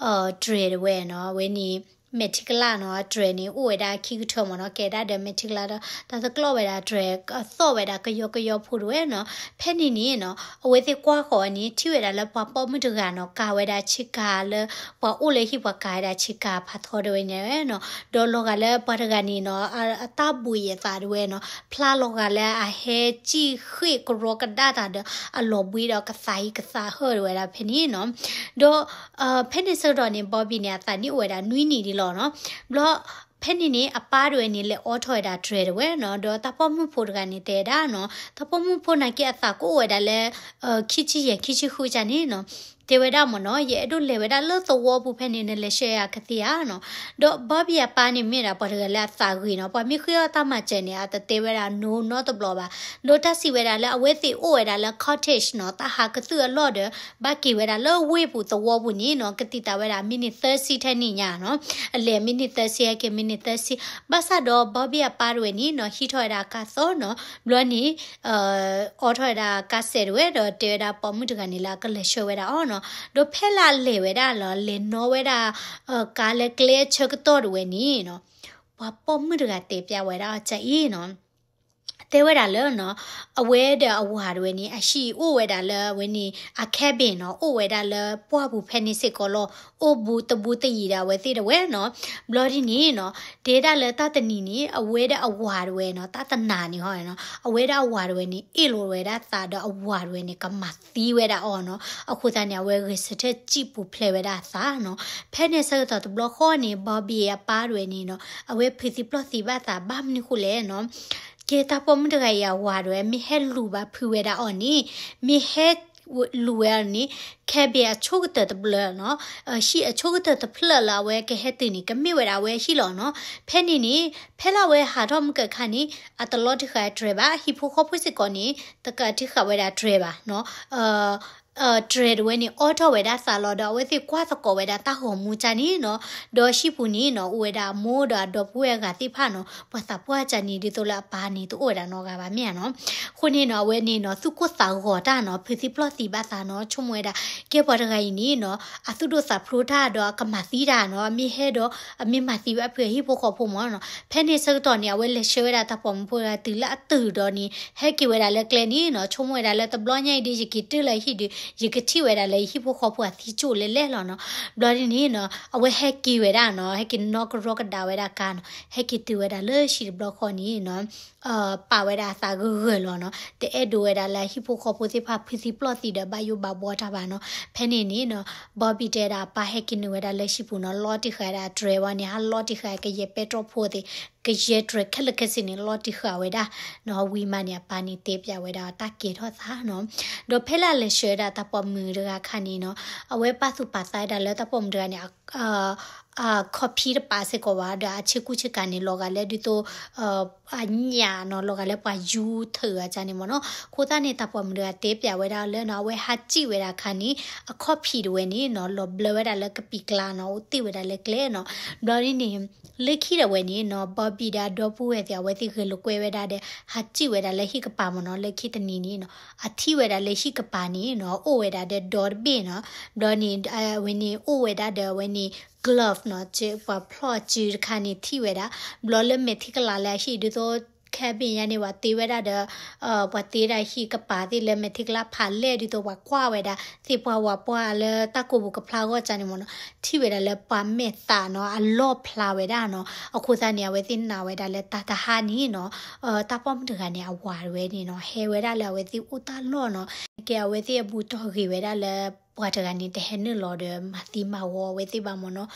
တြဲၤဒၣ်ဝဲနီၤ, အဝဲန့ၣ် မဲာ်ထံကလၢ်နီၤ, တြဲၤန့ၣ် အိၣ်ဝဲဒၣ်ခံကထၢမ့ၢ်နီၤ, ကဲဒၣ်ဒီးမဲာ်ထံကလၢ်ဒီး တၢ်တကျိးဝဲဒၣ်တြဲၤ သီၣ်ဝဲဒၣ်ကယီကယီဖိဒၣ်ဝဲနီၤ, ဖဲန့ၣ်န့ၣ်နီၤ အဝဲသ့ၣ်ကွၢ်ဃီၤဝဲန့ၣ် ထံၣ်ဝဲဒၣ်လၢပှၤပိာ်မုၣ်တဂၤနီၤ ကၤဝဲဒၣ်ဆ့ကၤလၢ ပှၤအိၣ်လၢဟံၣ်ပှၤကၤဝဲဒၣ်ဆ့ကၤဖးထီဒၣ်ဝဲန့ၣ်နီၤ, ဒီးလီၤဂာ်လၢပှၤတဂၤန့ၣ်နီၤ အတၢ်ဘှံးအသးဒၣ်ဝဲနီၤ, ဖျါလီၤဂာ်လၢအဟဲစံၣ်ဃ့ၢ်ကရီကဒါတၢ်ဒီး အလီၤဘှံးဒီးကသးဟံးကသးဟၢၣ်ဒၣ်ဝဲဒၣ်ဖဲန့ၣ်နီၤ, ဒီး ဖဲန့ၣ်ဆၢကတီၢ်န့ၣ် Bobby န့ၣ် အသးနံၣ်အိၣ်ဝဲဒၣ်နွံနံၣ်ဒ်လီၤနီၤ, ဘျီ ဖဲန့ၣ်န့ၣ် အပၢ်ဒၣ်ဝဲန့ၣ် လဲၤအိးထီၣ်ဝဲဒၣ်တြဲၤဒၣ်ဝဲနီၤ, ဒီးတၢ်ပိာ်မုၣ်ဖိတဂၤန့ၣ်တဲဒၣ်နီၤ, တၢ်ပိာ်မုၣ်ဖိနာ်က့အသးကအိၣ်ဝဲဒၣ်လၢ ခံဆံယဲၢ် ခံဆံဃုကန့ၣ်နီၤ, တဲဝဲဒၣ်မ့ၢ်နီၤ ယအဲၣ်ဒိးလဲၤဝဲဒၣ်လၢသဝီပူၤဖဲန့ၣ် နလဲၤဆှၢယၤကသ့ဧါနီၤ, ဒီး Bobby အပၢ်န့ၣ်မ့ၢ်ဒၣ်ပှၤတဂၤလၢအသးဂ့ၤနီၤ, ပှၤမ့ၢ်ဃ့အီၣ်တၢ်မၤစၢၤန့ၣ် အတတဲဝဲဒၣ် no နီတဘျီဘၣ်, ဒီးတၢ်စံးဝဲဒၣ်လၢအဝဲသ့ၣ်အိၣ်ဝဲဒၣ်လၢ cottage နီၤ, တၢ်ဟးကသုၣ်အလီၢ်ဒီး ဘၣ်က့ၤဝဲဒၣ်လၢဝ့ၢ်ပူၤသဝီပူၤန့ၣ်နီၤ, ကသံၣ်သးဝဲဒၣ်မံးနံးသၢဆံထဲန့ၣ်ညါနီၤ, အလဲၤမံးနံးသၢဆံ ဟဲက့ၤမံးနံးသၢဆံ, ဘၣ်ဆၣ်ဒီး Bobby အပၢ်ဒၣ်ဝဲန့ၣ်နီၤ ဟံးထီၣ်ဝဲဒၣ်ကါသီနီၤ, ဘျီန့ၣ် အိးထီၣ်ဝဲဒၣ်ကါစဲးဒၣ်ဝဲ ဒီးတဲဝဲဒၣ်ပိာ်မုၣ်တဂၤန့ၣ်လၢအကလဲၤဆှၢဝဲဒၣ်အီၤနီၤ, ဒီးဖဲလၢအလဲၤဝဲဒၣ်လီၤ လဲၤနီၣ်ဝဲဒၣ် ကါလၢကျဲဆၢကတီၢ်ဒၣ်ဝဲန့ၣ်နီၤ, ပှၤပိာ်မုၣ်တဂၤတဲပျးဝဲဒၣ်အီၤကအံၤနီၤ တဲဝဲဒၣ်လၢနီၤ, အဝဲဒီးအဝၤတဝဲန့ၣ် အဟံၣ်အိၣ်ဝဲဒၣ်လၢအဝဲန့ၣ် အ cabin နီၤ, အိၣ်ဝဲဒၣ်လၢပှၢ်ပူၤဖဲန့ၣ်စ့ၢ်ကီးလီၤ, အိၣ်ဘူးတဘူးတယံၤဒီးအဝဲသ့ၣ်တဝဲနီၤ. ဘျီဒ်န့ၣ်နီၤ, တဲဒၣ်လၢတၢ်တနံၤန့ၣ် အဝဲဒီးအဝၤတဝဲနီၤ, တၢ်တနၤန့ၣ်ဟီနီၤ, အဝဲဒီးအဝၤတဝဲန့ၣ် အ့ၣ်လိာ်ဝဲဒၣ်သးဒီးအဝၤတဝဲန့ၣ် ကမၤသံဝဲဒၣ်အီၤနီၤ. အဃိသတးန့ၣ် အဝဲဂဲၤဆၢထၢၣ်စံၣ်ပူၤဖျဲးဝဲဒၣ်အသးနီၤ. ဖဲန့ၣ်ဆၢကတီၢ်တဘျီဃီန့ၣ် Bobby အပၢ်တဝဲန့ၣ်နီၤ, အဝဲဖုးသံပျီၢ်သံဘၣ်သးဘၣ်မနုၤဃိလဲၣ်နီၤ. ကဲတၢ်ပိာ်မုၣ်တဂၤအံၤအဝၤတဝဲ မ့ၢ်ဟဲလူၤဘၣ်ဖုးဝဲဒၣ်အီၤန့ၣ်, မ့ၢ်ဟဲလူၤဝဲအီၤန့ၣ်, cabin အဆိကတၢၢ်တဘျီနီၤ, ဟံၣ်အဆိကတၢၢ်တဖျၢၣ်လၢအဝဲကဟဲ တုၤန့ၣ် ကမ့ၢ်ဝဲဒၣ်အဝဲဟံၣ်လီၤနီၤ. ဖဲန့ၣ်န့ၣ် ဖဲလၢအဝဲဟးထီၣ်မုၢ်ကၢခါန့ၣ် အတလီၤတံၢ်ဃာ်တြဲၤဘၣ်, ဟံၣ်ဖိဃီဖိစ့ၢ်ကီးန့ၣ် တကးတံၢ်ဃာ်ဝဲဒၣ်တြဲၤဘၣ်နီၤ. တြဲၤတဝဲန့ၣ် အီၣ်ထီၣ်ဝဲဒၣ်သးလီၤဒီး အဝဲသ့ၣ်ကွၢ်သကိးဝဲဒၣ်တၢ်ဂီၤမူကၢ်န့ၣ်နီၤ. ဒီးဟံၣ်ပူၤန့ၣ်နီၤ အိၣ်ဝဲဒၣ်အမိၢ်ဒီးအဒီပုၢ်ဝဲၢ်အဂၤသ့ၣ်တဖၣ်နီၤ, ပှၤသးပှၢ်ကၢ်န့ၣ် ဒ်သိးလၢအပၢ်န့ၣ် တအိၣ်ဝဲဒၣ်နီတဂၤဘၣ်မ့ၢ်ဧါနီၤ. အဃိန့ၣ်နီၤ အဝဲန့ၣ်နီၤ သူၣ်ကိၢ်သးဂီၤတၢ်နီၤ, ဖုးသံပျီၢ်သံဘၣ်သးနီၤ, ဆိကမိၣ်ဝဲဒၣ် ကဲပှၤတဂၤအံၤန့ၣ်နီၤ အသူၣ်ဒိၣ်သးဖျိးတၢ်ဒီးအကမၤသံတၢ်နီၤ, အမ့ၢ်ဟဲဒီး အမ့ၢ်မၤသံဘၣ်ဖုးအဟံၣ်ဖိဃီဖိမ့ၢ်နီၤ. ဖဲန့ၣ်ဆၢကတီၢ်န့ၣ် အဝဲလဲၤဆှၢဝဲဒၣ်တၢ်ပိာ်မုၣ်ဖိတဂၤတုၤလၢအတုၤဒီးန့ၣ် ဟဲက့ၤဝဲဒၣ်လၢကျဲန့ၣ်နီၤ, ဆိကမိၣ်ဝဲဒၣ်လၢတဘျီညါအံၤဒီး ယက့ၤတုၤလၢဟံၣ်ဒီး ယကထံၣ်ဝဲဒၣ်လၢယဟံၣ်ဖိဃီဖိအသံကၠိၣ်လဲၣ်လဲၣ်လီၤနီၤ. ဘျီဒ်န့ၣ်နီၤ အဝဲဟဲက့ၤဝဲဒၣ်နီၤ, ဟဲက့ၤနီၣ်ကရီကဒါဝဲဒၣ်ကါနီၤ, ဟဲက့ၤတုၤဝဲဒၣ်လၢဟံၣ်တဘျီဃီန့ၣ်နီၤ ပာ်ဝဲဒၣ်အသးဂၢၢ်ဂၢၢ်လီၤနီၤ, တအဲၣ်ဒိးဝဲဒၣ်လၢအဟံၣ်ဖိဃီဖိသ့ၣ်တဖၣ်ဖုးသံပျီၢ်သံဒီးဘၣ်ယိၣ်ဘၣ်ဘှီတၢ်ဘၣ်နီၤ. ဖဲန့ၣ်န့ၣ်နီၤ Bobby တဲဒၣ်အပၢ်ဟဲက့ၤနုာ်ဝဲဒၣ်လၢဟံၣ်ပူၤနီၤ, လီၤတံၢ်ဃာ်ဒၣ်တြဲၤဝဲန့ၣ် ဟးလီၤတံၢ်ဃာ်ကယဲၢ်ပဲတြီဖိသ့ၣ် ကယဲၢ်တြဲၤခဲလၢာ်ခဲဆ့န့ၣ် လီၤတံၢ်ဃာ်ဝဲဒၣ်နီၤ. ဝံၤမးန့ၣ် အပၢ်န့ၣ်တဲပၠးဝဲဒၣ်တၢ်ကဲထီၣ်သးနီၤ. ဒီးဖဲလၢအလဲၤဆှၢဒၣ်တၢ်ပိာ်မုၣ်တဂၤခါန့ၣ်နီၤ, အဝဲပာ်သူၣ်ပာ်သးဒၣ်လၢတၢ်ပိာ်မုၣ်တဂၤန့ၣ် အခီၣ်ဖံးတပာ်စ့ၢ်ကီးဘၣ်ဒီး အဆ့ကူဆ့ကၤန့ၣ် လီၤဂာ်လၢဒ်သိး အညၣ်နီၤ, လီၤဂာ်လၢပှၤယူထၢၣ်အကၢ်န့ၣ်မ့ၢ်နီၤ. အဃိသတးန့ၣ် တၢ်ပိာ်မုၣ်တဂၤတဲပၠးဝဲဒၣ်လၢနီၤ, အဝဲဟးစံၣ်ဝဲဒၣ်ခါန့ၣ် အခီၣ်ဖံးတဝဲန့ၣ်နီၤ လီၤဘျၢဝဲဒၣ်လၢကပံာ်ကျါနီၤ, အိၣ်တ့ၢ်ဝဲဒၣ်လၢကျဲနီၤ. ဘျီဒ်န့ၣ် လၢခံဒၣ်ဝဲန့ၣ်နီၤ Bobby ဒီးအဒီပုၢ်ဝဲၢ်သ့ၣ် အဝဲသ့ၣ်ဂဲၤလိာ်ကွဲဝဲဒၣ်ဒီး ဟးစံၣ်ဝဲဒၣ်လၢဟံၣ်ကပၤမ့ၢ်နီၤ. လၢခံတနံၤန့ၣ်နီၤ အထံၣ်ဝဲဒၣ်လၢဟံၣ်ကပၤန့ၣ်နီၤ အိၣ်ဝဲဒၣ်ဒီးဒီတဘ့ၣ်နီၤ. ဘျီန့ၣ် အဝဲန့ၣ်အိၣ်ဝဲဒၣ်ဒီးအဝဲန့ၣ် glove နီၤ, ပှၤဖျီၣ်စုတခါန့ၣ်ထံၣ်ဝဲဒၣ်. ဘျီလၢမဲာ်ထံကလၤလၢအဟံၣ်ဒ်သိး cabin ညါန့ၣ် ပှၤတ့ဝဲဒၣ်ဒီး ပှၤတ့ဒၣ်ဟံၣ်ကပၤသ့ၣ်လၢမဲာ်ထံကလၤဖးလဲၢ်ဒ်သိးပှၤကွၢ်ဝဲဒၣ် သ့ၣ်ပှၢ်ဝၤပှၢ်လၢတၢ်ကိးပူၤကဖျါဂီၢ်ကၢ်န့ၣ်မ့ၢ်နီၤ, ထံၣ်ဝဲဒၣ်လၢပှၤမဲာ်သးနီၤ အလီၢ်ဖျါဝဲဒၣ်နီၤ. အဃိသတးန့ၣ် အဝဲသ့ၣ်နာ်ဝဲဒၣ်လၢတၢ်တဟါန့ၣ်နီၤ တၢ်ပိာ်မုၣ်တဂၤန့ၣ် အဝၤတဝဲန့ၣ်နီၤ ဟဲဝဲဒၣ်လၢအဝဲသ့ၣ်အိၣ်တၢ်လီၢ်နီၤ. ကဲအဝဲသ့ၣ်အဘူးတီၢ်ဂ့ၤဝဲဒၣ်လၢ ပှၤတဂၤန့ၣ် တဟဲနုာ်လီၤဒီးမၤသံမၤဝီအဝဲသ့ၣ်ဘၣ်မ့ၢ်နီၤ.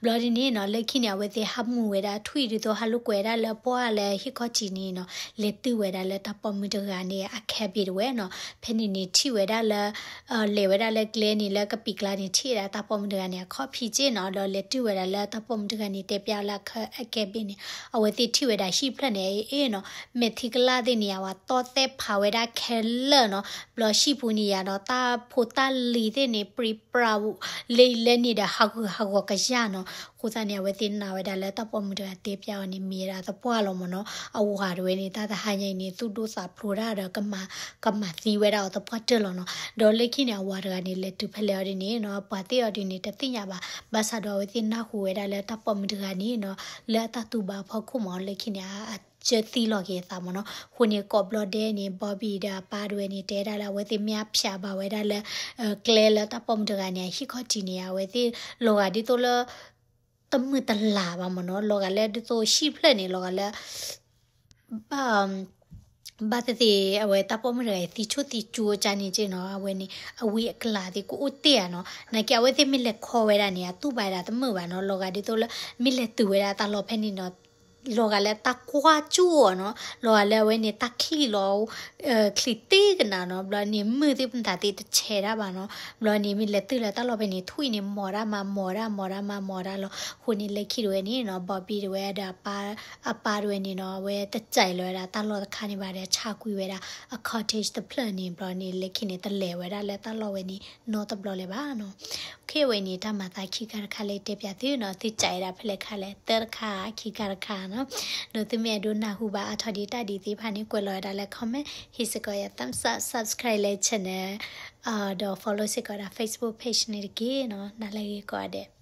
ဘျီဒ်န့ၣ်နီၤ လၢခံန့ၣ် အဝဲသ့ၣ်ဟးမူၤဝဲဒၣ်ထွံၣ်ဒ်သိးဟးလိာ်ကွဲဒၣ်လၢပှၢ်လၢဟံၣ်ခီၣ်ထံးန့ၣ်နီၤ လဲၤတုၤဝဲဒၣ်လၢတၢ်ပိာ်မုၣ်တဂၤန့ၣ် အ cabin တဝဲနီၤ. ဖဲန့ၣ်န့ၣ် ထံၣ်ဝဲဒၣ်လၢ လဲၤဝဲဒၣ်လၢကျဲန့ၣ် လၢကပံာ်ကျါန့ၣ် ထံၣ်ဝဲဒၣ်တၢ်ပိာ်မုၣ်တဂၤန့ၣ် အခီၣ်ဖံးက့နီၤ. ဒီးလဲၤတုၤဝဲဒၣ်လၢတၢ်ပိာ်မုၣ်တဂၤန့ၣ် တဲပၠးလၢအ cabin န့ၣ် အဝဲသ့ၣ်ထံၣ်ဝဲဒၣ်ဟံၣ်ဖျၢၣ်န့ၣ် အအ့ၣ်နီၤ မဲာ်ထံကလၤသ့ၣ်န့ၣ် အဝဲတီၢ်သဲးဖးဝဲဒၣ်ခဲလၢာ်နီၤ. ဘျီဟံၣ်ပူၤန့ၣ်ယၤဒီး တၢ်ဖိတၢ်လံၤသ့ၣ်န့ၣ် ပြံပြါ လၢအံၤလၢန့ၣ်ဒီး ဟးဂူာ်ဟးဂီၤကယၢ်နီၤ. အဃိသတးန့ၣ် အဝဲသ့ၣ်နာ်ဝဲဒၣ်လၢတၢ်ပိာ်မုၣ်တဂၤတဲပၠးအီၤန့ၣ် မ့ၢ်ဝဲဒၣ်သပှၢ်လီၤမ့ၢ်နီၤ. အဝၤတဝဲန့ၣ် တၢ်တဟါညါအံၤန့ၣ် သူၣ်ဒိၣ်သးဖျိးတၢ်ဒီး ကမၤသံဝဲဒၣ်အီၤသပှၢ်တၢၢ်လီၤနီၤ. ဒီးလၢခံန့ၣ် အဝၤတဂၤန့ၣ် လဲၤတုၤဖဲလဲၣ်အီၤဒ်န့ၣ်နီၤ ပှၤသ့ၣ်အီၤဒ်န့ၣ် တသ့ၣ်ညါဘၣ်. ဘၣ်ဆၣ်ဒီး အဝဲသ့ၣ်နၢ်ဟူဝဲဒၣ်လၢတၢ်ပိာ်မုၣ်တဂၤန့ၣ်နီၤ လၢအတၢ်တူၢ်ဘၣ်အဖီခိၣ်မ့ၢ် လၢခံန့ၣ် အ ကၢသံလီၤက့ၤအသးမ့ၢ်နီၤ. အဃိန့ၣ် ကိးဘျီဒဲးန့ၣ် Bobby ဒီးအပၢ်တဝဲန့ၣ် တဲဒၣ်လၢ အဝဲသ့ၣ်မ့ၢ်အဖျးဘၣ်ဝဲဒၣ်လၢ ကျဲလၢတၢ်ပိာ်မုၣ်တဂၤန့ၣ် အဟံၣ်ခီၣ်ထံးန့ၣ် အဝဲသ့ၣ်လီၤဂာ်ဒ်သိးလၢ တမုာ်တလၤဘၣ်မ့ၢ်နီၤ. လီၤဂာ်လၢဒ်သိးဟံၣ်ဖျၢၣ်န့ၣ် လီၤဂာ်လၢ ဘၣ်သ့ၣ်သ့ၣ် အဝဲတၢ်ပိာ်မုၣ်တဂၤအံၤ သံဆူၣ်သံစူၤအကၢ်န့ၣ်က့နီၤ, အဝဲန့ၣ် အဝံအကျါသ့ၣ်ကအိၣ်တ့ၢ်ဧါနီၤ. နာ်က့အဝဲသ့ၣ်မ့ၢ်လဲၤခီဝဲဒၣ်န့ၣ် အတူၢ်ဘၣ်ဝဲဒၣ်တမုာ်ဘၣ်နီၤ. လီၤဂာ်ဒ်သိးလၢ မ့ၢ်လဲၤတုၤဝဲဒၣ်တၢ်လီၢ်ဖဲန့ၣ်နီၤ, လီၤဂာ်လၢတၢ်ကွၢ်ကၠူၣ်အီၤနီၤ, လီၤဂာ်လၢအဝဲန့ၣ် တၢ်ချံၣ်လီၤ ချံၣ်တ့ၢ်ကနၤနီၤ. ဘျီန့ၣ် မုၢ်သ့ၣ်ပသးသ့ၣ်တဆဲးတၢ်ဘၣ်နီၤ. ဘျီန့ၣ် မ့ၢ်လဲၤတုၤလၢတၢ်လီၢ်ဖဲန့ၣ် ထွံၣ်န့ၣ် မီၤတၢ်မၤမီၤတၢ်မီၤတၢ်မၤမီၤတၢ်လီၤ. အဃိန့ၣ် လၢခံတဝဲန့ၣ်နီၤ Bobby တဝဲဒီး အပၢ်တဝဲန့ၣ်နီၤ အဝဲတစဲးလီၤဝဲဒၣ်တၢ်လီၢ်တခါန့ၣ်ဘၣ်ဒီး ဆါကွံာ်ဝဲဒၣ် အ cottage တဖျၢၣ်န့ၣ် ဘျီန့ၣ် လၢခံန့ၣ် တလဲၤဝဲဒၣ်လၢတၢ်လီၢ်ဝဲန့ၣ် နီတဘျီလၢၤဘၣ်နီၤ. ခဲအံၤဝဲန့ၣ် တၢ်မၤသးခံခါတခါလၢတဲပၠးသုနီၤ, သုစံးဝဲဒၣ်ဖဲလဲၣ်ခါလဲၣ်, သၢတခါ ခံခါတခါနီၤ. ဒီးသုမ့ၢ်အဲၣ်ဒိးနၢ်ဟူဘၣ်အါထီၣ်ဒံးတၢ်ဒ်သ့ၣ်တဖၣ်န့ၣ် ကွဲးလီၤဝဲဒၣ်လၢ comment, ဟ့ၣ်စ့ၢ်ကီးယၤ thumbs up, subscribe လၢ channel ဒီး follow စ့ၢ်ကီးဒၣ် Facebook page န့ၣ်တက့ၢ်နီၤ. နၤလၢအဂ့ၤကိးဂၤဒဲး.